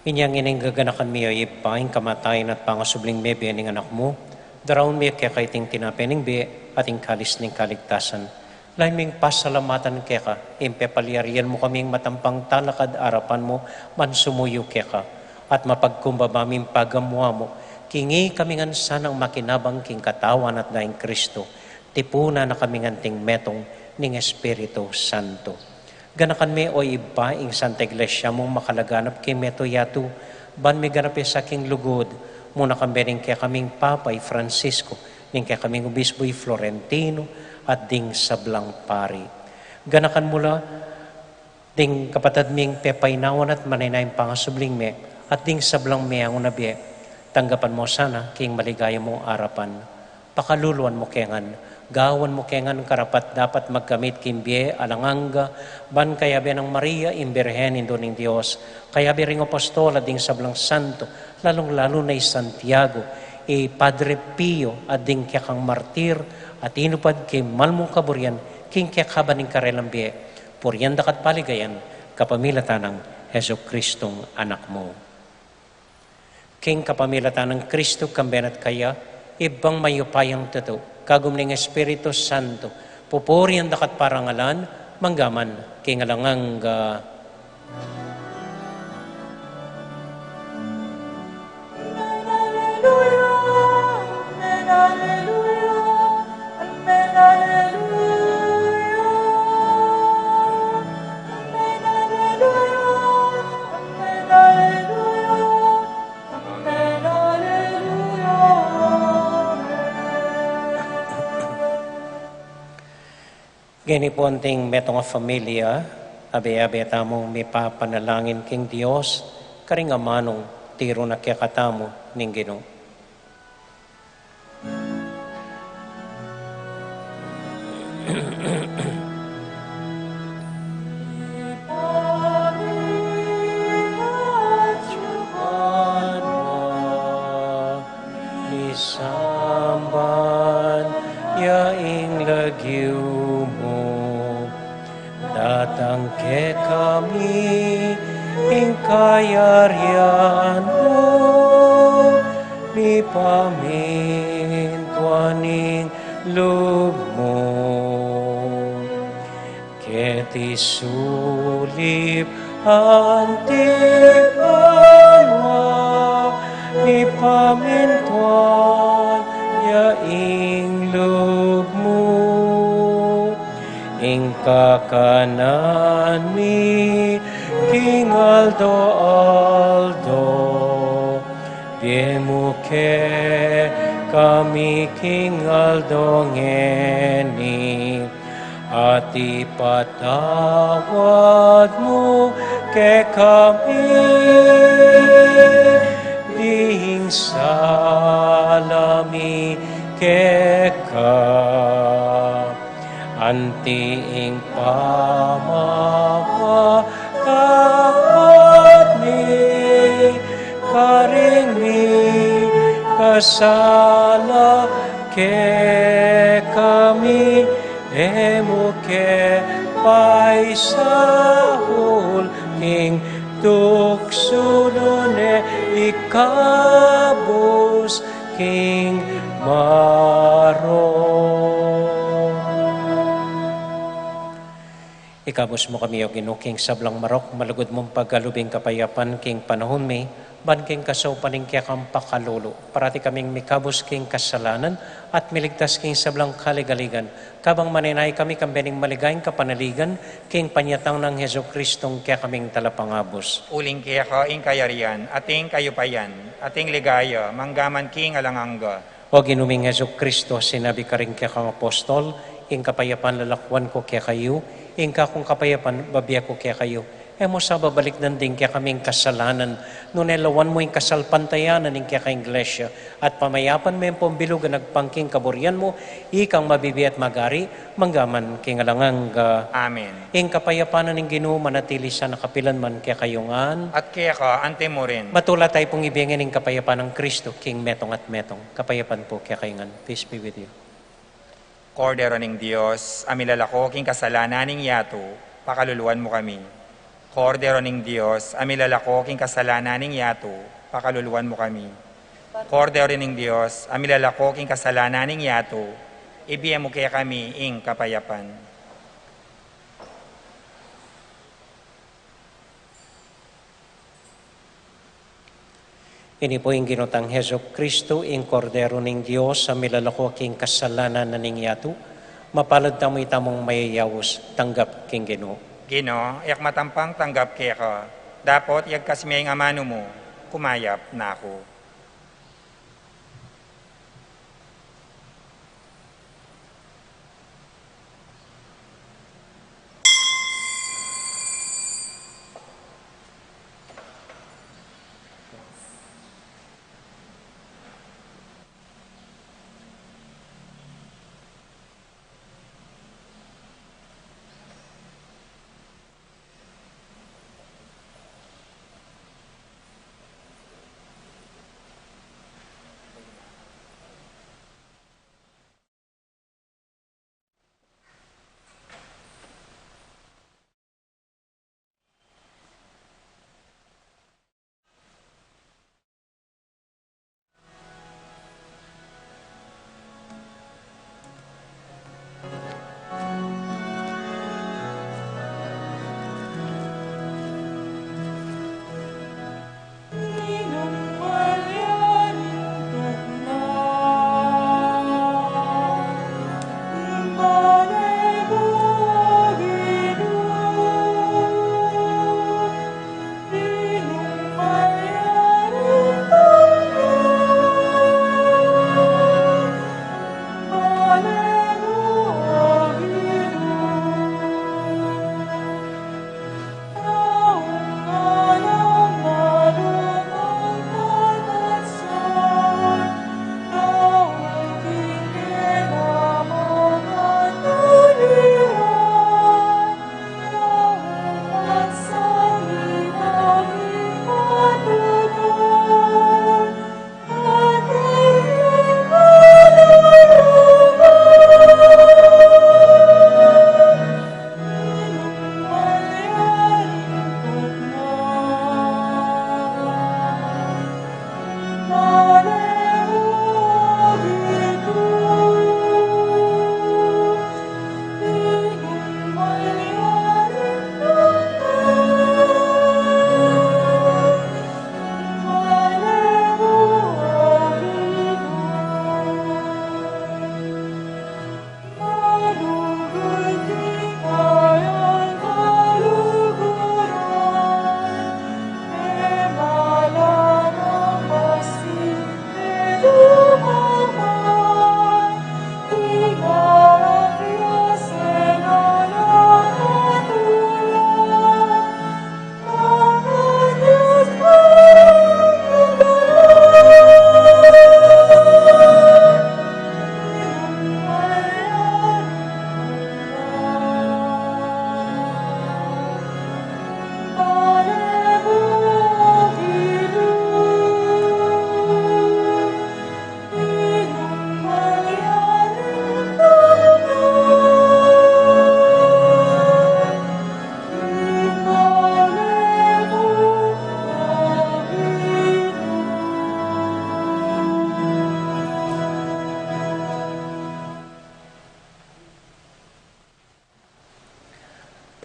Inya ngeni gaganakan mi, o Ibpa, ing kamatayan at pangasubling mebie ning Anak mu, daraun mi keka iting tinape ning bie at ing kalis ning kaligtasan. Lalu ming pasalamatan keka ing pepalyarian mu kaming matampang talakad arapan mu ban sumuyu keka, at mapagkumbaba ming pagamuan mu, king ikami ngan sanang makinabang king Katawan at Daya nang Kristo, tipunan na kami ngan anting metung ning Espiritu Santo. Ganakan me, o Ibpa, ing Santa Iglesia mung makalaganap king meto yatu, ban miganap ya sa king lugud mu, na kambe ning kekaming Papa i Francisco, ning kekaming Obispo i Florentino, at ding sablang pari. Ganakan mu la ding kapatad ming pepainawan at manenaya ing pangasubling me, at ding sablang meangu na bie, tanggapan mu sana king maligaya mung arapan. Pakaluluan mu ke ngan, gawan mu ke ngan karapat-dapat magkamit king bie alang angga, ban kayabe nang Maria, ing Birhen, Indu ning Dios, kayabe ring apostol at ding sablang santo, lalung-lalu na i Santiago, i Padre Pio, at ding kekang martir, a tinupad king mal mung kaburian, king kekaban ning karelang bie, purian da ka at paligayan, kapamilatan nang Jesucristong Anak mu. King kapamilatan nang Kristo, kambe na at kaya, Ibpang mayupayang tutu, kagum ning Espiritu Santo, pupurian da ka at parangalan, mangga man king alang angga. Ngeni pu, anting metung a familia, abe-abe tamung mipapanalangin king Dios, karing amanung tiru na kekatamu ning Ginu. Misamban ya ing lagyu mu, datang kekami ing kayarian mu, mipamintuan ing lub mu. Keti sulip anti banua, mipamintuan ya ing lub mu. Ing kakanan mi king aldo-aldo, ibie mu kekami king aldo ngeni, at ipatawad mu kekami ding sala mi keka, anti ing pamamatawad mi karing mikasala kekami, e mu ke paisaul king tuksu, nune ikabus king marok. Ikabus mu kami, O Ginu, king sablang marok, malugud mung pagkalub ing kapayapan king panaun mi, Ban king kasaupan ning kekang pakalulu, parati kaming mikabus king kasalanan at miligtas king sablang kaligaligan, kabang manenaya kami kambe ning maligayang kapanaligan king panyatang nang Jesucristong kekaming Talapangabus. Uling keka ing kayarian, at ing kayupayan, at ing ligaya, manggaman king alang angga. O Ginu ming Jesucristo, sinabi karing kekang apostol, ing kapayapan lalakuan ku kekayu, ing kakung kapayapan bibie ku kekayu. E mu sa babalikdan ding kekaming kasalanan, nune lawan mu ing kasalpantayanan ning kekang Iglesia, at pamayapan me ampong bilugan agpang king kaburian mu, ikang mabibie at magari, manggaman king alang angga. Amen. Ing kapayapan ning Ginu manatili sana kapilan man kekayu ngan. At keka antimurin. Matula tayu pung ibie ngan ing kapayapan nang Kristo, king metung at metung. Kapayapan pu kekayu ngan. Peace be with you. Kordero ning Dios, a milalako king kasalanan ning yatu, pakaluluan mu kami. Kordero ning Dios, a milalako king kasalanan ning yatu, pakaluluan mu kami. Kordero ning Dios, a milalako king kasalanan ning yatu, ibie mu kekami ing kapayapan. Ini pu ing Ginu tang Jesucristo, ing Kordero ning Dios, a milalako king kasalanan ning yatu. Mapalad tamu itamung mayayaus, tanggap king Ginu. Ginu, e ku matampang tanggap keka, dapot yagkas me ing amanu mu, kumayap na ku.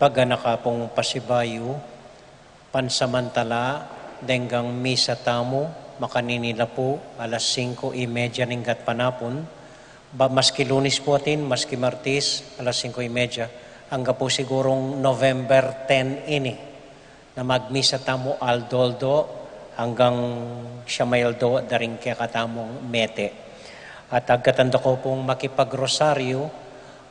Paganaka pung pasibayu, pansamantala, Deng misa tamu, makanini la pu, alas singko y media ning gatpanapun. Ba, maski Lunes pu atin, maski Martes, alas singko y media. Angga pu sigurung November ten ini, na magmisa tamu aldo-aldo anggang siya may aldo da ring kekatamung mete. At agkatan da ko pung makipagrosaryo,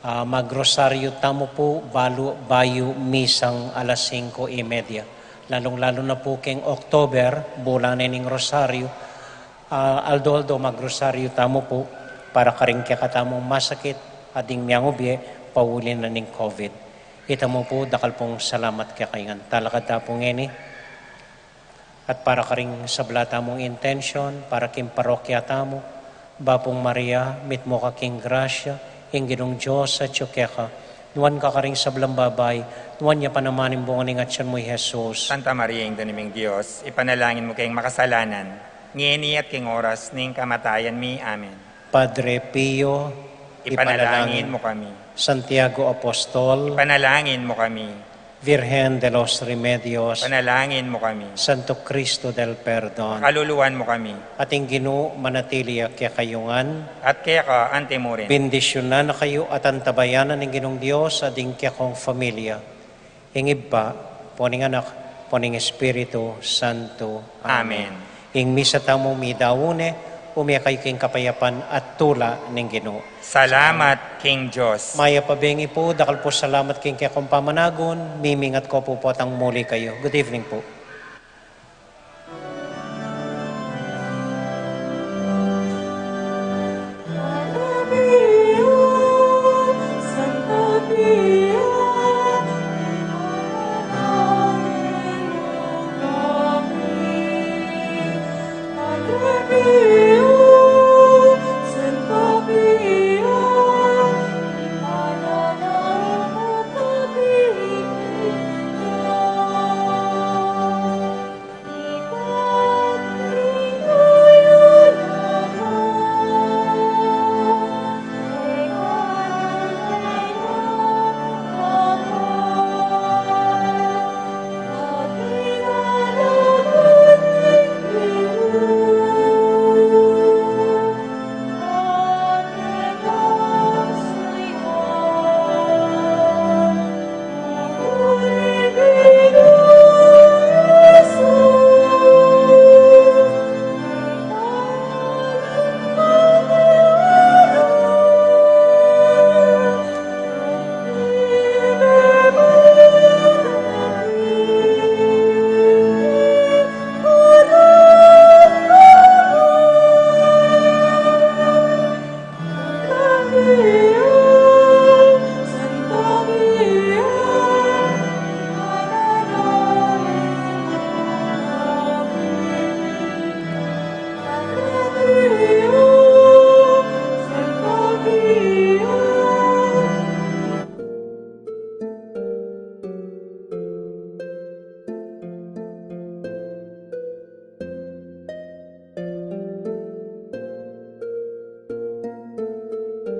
ah, magrosaryo tamu pu balu, bayu misang alas singko y media. Lalung-lalu na pu keng October, bulan na ning rosaryo, ah, aldo-aldo magrosaryo tamu pu para karing kekatamung masakit, at ding miangubie, pauli na ning COVID. Itamu pu, dakal pung salamat kekayu ngan. Talakad ta pu ngeni. At para karing sabla tamung intensyon, para king parokya tamu, Bapung Maria, mitmu ka king grasya, ing Ginung Dios atyu keka, nuan ka karing sablang babai, nuan ya pa naman ing bunga ning atyan mu, i Jesus. Santa Maria, Indu ning Dios, ipanalangin mu keng makasalanan, ngeni at king oras ning kamatayan mi. Amen. Padre Pio, ipanalangin mu kami. Santiago Apostol, ipanalangin mu kami. Virgen de los Remedios, ipanalangin mu kami. Santo Cristo del Perdon, pakaluluan mu kami. At ing Ginu manatili ya kekayu ngan. At keka antimurin. Bendisyunan na kayu at antabayanan ning Ginung Dios at ding kekong familia. Ing Ibpa, ampo ning Anak, ampo ning Espiritu Santo. Amen. Amen. Ing misa tamu midaun ne, ume kayu king kapayapan at tula ning Ginu. Salamat king Dios. Mayap a bengi pu, dakal pu salamat king kekong pamanagun, mimingat ko pu potang muli kayu. Good evening pu.